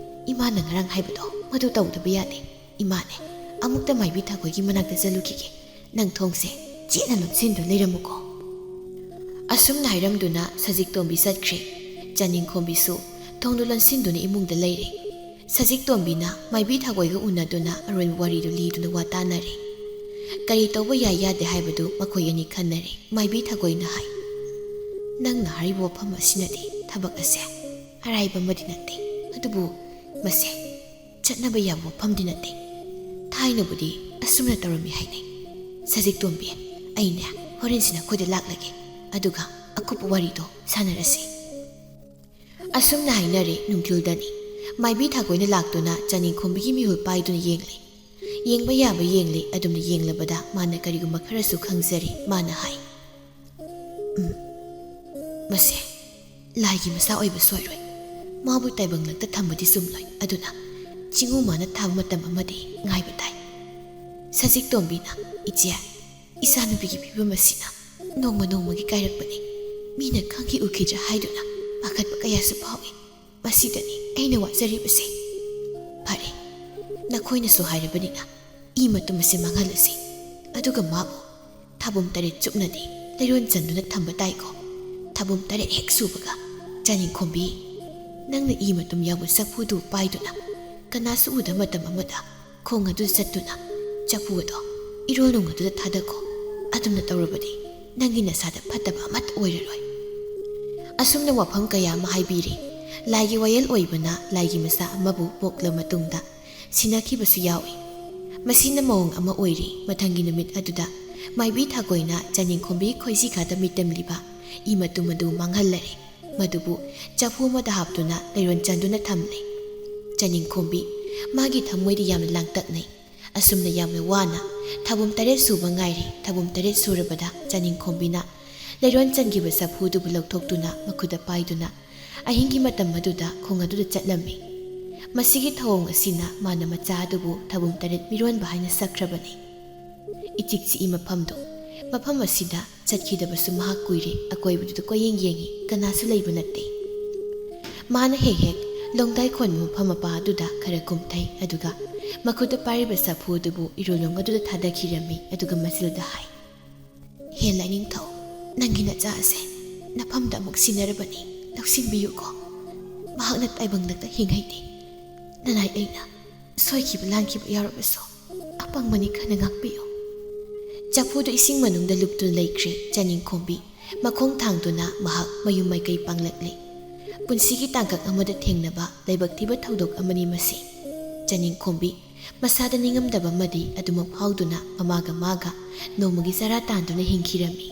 ꯏꯃꯥꯅ ꯉꯔꯥꯡ ꯍꯥꯏꯕꯗꯣ ꯃꯗꯨ ꯇꯧꯗꯕ ꯌꯥꯗꯦ꯫ ꯏꯃꯥꯅꯦ, ꯑꯃꯨꯛꯇ ꯃꯥꯏꯕꯤ ꯊꯥꯒꯣꯏꯒꯤ ꯃꯅꯥꯛꯇ ꯆꯠꯂꯨꯈꯤꯒꯦ꯫ ꯅꯪ ꯊꯣꯡꯁꯦ ꯆꯦꯠꯅ ꯂꯣꯟꯁꯤꯟꯗꯨꯅ ꯂꯩꯔꯝꯃꯨꯀꯣ꯫" ꯑꯁꯨꯝꯅ ꯍꯥꯏꯔꯝꯗꯨꯅ ꯁꯖꯤꯛꯇꯣꯝꯕꯤ ꯆꯠꯈ꯭ꯔꯦ꯫ ꯆꯥꯅꯤꯡꯈꯣꯝꯕꯤꯁꯨ ꯊꯣꯡꯗꯨ ꯂꯣꯟꯁꯤꯟꯗꯨꯅ ꯏꯃꯨꯡꯗ ꯂꯩꯔꯦ꯫ ꯁꯖꯤꯛꯇꯣꯝꯕꯤꯅ ꯃꯥꯏꯕꯤ ꯊꯥꯒꯣꯏꯒ ꯎꯅꯗꯨꯅ ꯑꯔꯣꯏꯕ ꯋꯥꯔꯤꯗꯨ ꯂꯤꯗꯨꯅ ꯋꯥ ꯇꯥꯅꯔꯦ꯫ ꯀꯔꯤ ꯇꯧꯕ ꯌꯥꯏ ꯌꯥꯗꯦ ꯍꯥꯏꯕꯗꯨ ꯃꯈꯣꯏ ꯑꯅꯤ ꯈꯟꯅꯔꯦ꯫ ꯃꯥꯏꯕꯤ ꯊꯥꯒꯣꯏꯅ ꯍꯥꯏ, "ꯅꯪꯅ ꯍꯥꯏꯔꯤꯕ ꯋꯥꯐꯝ ꯑꯁꯤꯅꯗꯤ ꯊꯕꯛ ꯑꯁꯦ ꯑꯔꯥꯏꯕ ꯑꯃꯗꯤ ꯅꯠꯇꯦ꯫ ꯑꯗꯨꯕꯨ ꯃꯁꯦ ꯆꯠꯅꯕ ꯌꯥꯕ ꯋꯥꯐꯝꯗꯤ ꯅꯠꯇꯦ꯫ ꯊꯥꯏꯅꯕꯨꯗꯤ ꯑꯁꯨꯝꯅ ꯇꯧꯔꯝꯃꯤ ꯍꯥꯏꯅꯩ꯫ ꯁꯖꯤꯛꯇꯣꯝꯕꯤ, ꯑꯩꯅꯦ ꯍꯣꯔꯦꯟꯁꯤ ꯅꯈꯣꯏꯗ ꯂꯥꯛꯂꯒꯦ, ꯑꯗꯨꯒ ꯑꯀꯨꯞꯄ ꯋꯥꯔꯤꯗꯣ ꯁꯥꯟꯅꯔꯁꯤ꯫" ꯑꯁꯨꯝꯅ ꯍꯥꯏꯅꯔꯦ꯫ ꯅꯨꯡꯊꯤꯜꯗꯅꯤ꯫ ꯃꯥꯏꯕꯤ ꯊꯥꯒꯣꯏꯅ ꯂꯥꯛꯇꯨꯅ ꯆꯥꯅꯤꯡꯈꯣꯝꯕꯤꯒꯤ ꯃꯤꯍꯨꯜ ꯄꯥꯏꯗꯨꯅ ꯌꯦꯡꯂꯦ꯫ ꯌꯦꯡꯕ ꯌꯥꯕ ꯌꯦꯡꯂꯦ꯫ ꯑꯗꯨꯝꯅ ꯌꯦꯡꯂꯕꯗ ꯃꯥꯅ ꯀꯔꯤꯒꯨꯝꯕ ꯈꯔꯁꯨ ꯈꯪꯖꯔꯦ꯫ ꯃꯥꯅ ꯍꯥꯏ, "ꯎꯝ, ꯃꯁꯦ ꯂꯥꯏꯒꯤ ꯃꯆꯥ ꯑꯣꯏꯕ ꯁꯣꯏꯔꯣꯏ꯫ ꯃꯥꯕꯨ ꯇꯥꯏꯕꯪꯂꯛꯇ ꯊꯝꯕꯗꯤ ꯆꯨꯝꯂꯣꯏ꯫ ꯑꯗꯨꯅ ꯆꯤꯡꯉꯨ ꯃꯥꯅ ꯊꯥꯕ ꯃꯇꯝ ꯑꯃꯗꯤ ꯉꯥꯏꯕ ꯇꯥꯏ꯫ ꯁꯖꯤꯛ ꯇꯣꯝꯕꯤꯅ, ꯏꯆꯦ, ꯏꯆꯥꯅꯨꯄꯤꯒꯤ ꯐꯤꯕꯝ ꯑꯁꯤꯅ ꯅꯣꯡꯃ ꯅꯣꯡꯃꯒꯤ ꯀꯥꯏꯔꯛꯄꯅꯤ꯫ ꯃꯤꯅ ꯈꯪꯈꯤ ꯎꯈꯤꯗ꯭ꯔꯥ ꯍꯥꯏꯗꯨꯅ ꯄꯥꯈꯠꯄ ꯀꯌꯥꯁꯨ ꯐꯥꯎꯏ꯫ ꯃꯁꯤꯗꯅꯤ ꯑꯩꯅ ꯋꯥꯖꯔꯤꯕꯁꯦ꯫ ꯐꯔꯦ, ꯅꯈꯣꯏꯅꯁꯨ ꯍꯥꯏꯔꯕꯅꯤꯅ ꯏ ꯃꯇꯨꯝ ꯑꯁꯤ ꯃꯥꯡꯍꯜꯂꯁꯤ꯫ ꯑꯗꯨꯒ ꯃꯥꯕꯨ ꯊꯥꯕꯨꯝ ꯇꯔꯦꯠ ꯆꯨꯞꯅꯗꯤ ꯂꯩꯔꯣꯟ ꯆꯟꯗꯨꯅ ꯊꯝꯕ ꯇꯥꯏꯀꯣ꯫ ꯊꯥꯕꯨꯝ ꯇꯔꯦꯠ ꯍꯦꯛ ꯁꯨꯕꯒ, ꯆꯥꯅꯤꯡꯈꯣꯝꯕꯤ, ꯅꯪꯅ ꯏ ꯃꯇꯨꯝ ꯌꯥꯎꯕ ꯆꯐꯨꯗꯨ ꯄꯥꯏꯗꯨꯅ ꯀꯅꯥꯁꯨ ꯎꯗ ꯃꯇꯝ ꯑꯃꯗ ꯈꯣꯡ ꯑꯗꯨ ꯆꯠꯇꯨꯅ ꯆꯐꯨ ꯑꯗꯣ ꯏꯔꯣꯜ ꯅꯨꯡ ꯑꯗꯨꯗ ꯊꯥꯗꯈꯣ꯫ ꯑꯗꯨꯝꯅ ꯇꯧꯔꯕꯗꯤ ꯅꯪꯒꯤ ꯅꯁꯥꯗ ꯐꯠꯇꯕ ꯑꯃꯠꯇ ꯑꯣꯏꯔꯔꯣꯏ꯫" ꯑꯁꯨꯝꯅ ꯋꯥꯐꯝ ꯀꯌꯥ ꯑꯃ ꯍꯥꯏꯕꯤꯔꯤ꯫ ꯂꯥꯏꯒꯤ ꯋꯥꯌꯦꯜ ꯑꯣꯏꯕꯅ ꯂꯥꯏꯒꯤ ꯃꯆꯥ ꯑꯃꯕꯨ ꯄꯣꯛꯂ ꯃꯇꯨꯡꯗ ꯁꯤꯟꯅꯈꯤꯕꯁꯨ ꯌꯥꯎꯏ꯫ ꯃꯁꯤꯅ ꯃꯑꯣꯡ ꯑꯃ ꯑꯣꯏꯔꯤ꯫ ꯃꯊꯪꯒꯤ ꯅꯨꯃꯤꯠ ꯑꯗꯨꯗ ꯃꯥꯏꯕꯤ ꯊꯥꯒꯣꯏꯅ ꯆꯥꯅꯤꯡꯈꯣꯝꯕꯤ ꯈꯣꯏꯖꯤ ꯈꯥꯗ ꯃꯤꯇꯝꯂꯤꯕ ꯏ ꯃꯇꯨꯝ ꯑꯗꯨ ꯃꯥꯡꯍꯜꯂꯔꯦ꯫ ꯃꯗꯨꯕꯨ ꯆꯐꯨ ꯑꯃꯗ ꯍꯥꯞꯇꯨꯅ ꯂꯩꯔꯣꯟ ꯆꯟꯗꯨꯅ ꯊꯝꯂꯦ꯫ ꯆꯥꯅꯤꯡꯈꯣꯝꯕꯤ, ꯃꯥꯒꯤ ꯊꯃꯣꯏꯗꯤ ꯌꯥꯝꯅ ꯂꯥꯡꯇꯛꯅꯩ꯫ ꯑꯁꯨꯝꯅ ꯌꯥꯝꯅ ꯋꯥꯅ ꯊꯥꯕꯨꯝ ꯇꯔꯦꯠ ꯁꯨꯕ ꯉꯥꯏꯔꯤ꯫ ꯊꯥꯕꯨꯝ ꯇꯔꯦꯠ ꯁꯨꯔꯕꯗ ꯆꯥꯅꯤꯡꯈꯣꯝꯕꯤꯅ ꯂꯩꯔꯣꯟ ꯆꯟꯈꯤꯕ ꯆꯐꯨꯗꯨꯕꯨ ꯂꯧꯊꯣꯛꯇꯨꯅ ꯃꯈꯨꯠꯇ ꯄꯥꯏꯗꯨꯅ ꯑꯍꯤꯡꯒꯤ ꯃꯇꯝ ꯑꯗꯨꯗ ꯈꯣꯡ ꯑꯗꯨꯗ ꯆꯠꯂꯝꯃꯤ꯫ ꯃꯁꯤꯒꯤ ꯊꯧꯑꯣꯡ ꯑꯁꯤꯅ ꯃꯥꯅ ꯃꯆꯥ ꯑꯗꯨꯕꯨ ꯊꯥꯕꯨꯝ ꯇꯔꯦꯠ ꯃꯤꯔꯣꯟꯕ ꯍꯥꯏꯅ ꯁꯛꯈ꯭ꯔꯕꯅꯤ꯫ ꯏꯆꯤꯛ ꯆꯤꯛꯏ ꯃꯐꯝꯗꯨ꯫ ꯃꯐꯝ ꯑꯁꯤꯗ ꯆꯠꯈꯤꯗꯕꯁꯨ ꯃꯍꯥꯛ ꯀꯨꯏꯔꯦ꯫ ꯑꯀꯣꯏꯕꯗꯨꯗ ꯀꯣꯏꯌꯦꯡ ꯌꯦꯡꯉꯤ, ꯀꯅꯥꯁꯨ ꯂꯩꯕ ꯅꯠꯇꯦ꯫ ꯃꯥꯅ ꯍꯦꯛ ꯍꯦꯛ ꯂꯣꯡꯗꯥꯏ ꯈꯣꯟꯕ ꯃꯐꯝ ꯃꯄꯥ ꯑꯗꯨꯗ ꯈꯔ ꯀꯨꯝꯊꯩ, ꯑꯗꯨꯒ ꯃꯈꯨꯠꯇ ꯄꯥꯏꯔꯤꯕ ꯆꯐꯨ ꯑꯗꯨꯕꯨ ꯏꯔꯣꯜꯅꯨꯡ ꯑꯗꯨꯗ ꯊꯥꯗꯈꯤꯔꯝꯃꯤ, ꯑꯗꯨꯒ ꯃꯆꯤꯜꯗ ꯍꯥꯏ, "ꯍꯦ ꯂꯥꯏꯅꯤꯡꯊꯧ, ꯅꯪꯒꯤ ꯅꯆꯥ ꯑꯁꯦ ꯅꯐꯝꯗ ꯑꯃꯨꯛ ꯁꯤꯟꯅꯔꯕꯅꯤ, ꯂꯧꯁꯤꯟꯕꯤꯌꯨꯀꯣ꯫ ꯃꯍꯥꯛꯅ ꯇꯥꯏꯕꯪꯂꯛꯇ ꯍꯤꯡꯍꯩꯗꯦ꯫ ꯅꯅꯥꯏ ꯑꯩꯅ ꯁꯣꯏꯈꯤꯕ ꯂꯥꯟꯈꯤꯕ ꯌꯥꯎꯔꯕꯁꯨ ꯑꯄꯪꯕꯅꯤ ꯈꯟꯅ ꯉꯥꯛꯄꯤꯌꯨ꯫" ꯆꯐꯨꯗꯨ ꯏꯁꯤꯡ ꯃꯅꯨꯡꯗ ꯂꯨꯞꯇꯨꯅ ꯂꯩꯈ꯭ꯔꯦ꯫ ꯆꯥꯅꯤꯡꯈꯣꯝꯕꯤ ꯃꯈꯣꯡ ꯊꯥꯡꯗꯨꯅ ꯃꯍꯥꯛ ꯃꯌꯨꯝ ꯃꯥꯏꯀꯩ ꯄꯥꯡꯂꯛꯂꯤ꯫ ꯄꯨꯟꯁꯤꯒꯤ ꯇꯥꯡꯀꯛ ꯑꯃꯗ ꯊꯦꯡꯅꯕ ꯂꯥꯏꯕꯛ ꯊꯤꯕ ꯊꯧꯗꯣꯛ ꯑꯃꯅꯤ ꯃꯁꯤ꯫ ꯆꯥꯅꯤꯡꯈꯣꯝꯕꯤ ꯃꯁꯥꯗ ꯅꯤꯡꯉꯝꯗꯕ ꯑꯃꯗꯤ ꯑꯗꯨꯃꯛ ꯐꯥꯎꯗꯨꯅ ꯃꯃꯥꯒ ꯃꯥꯒ ꯅꯣꯡꯃꯒꯤ ꯆꯔꯥ ꯇꯥꯟꯗꯨꯅ ꯍꯤꯡꯈꯤꯔꯝꯃꯤ꯫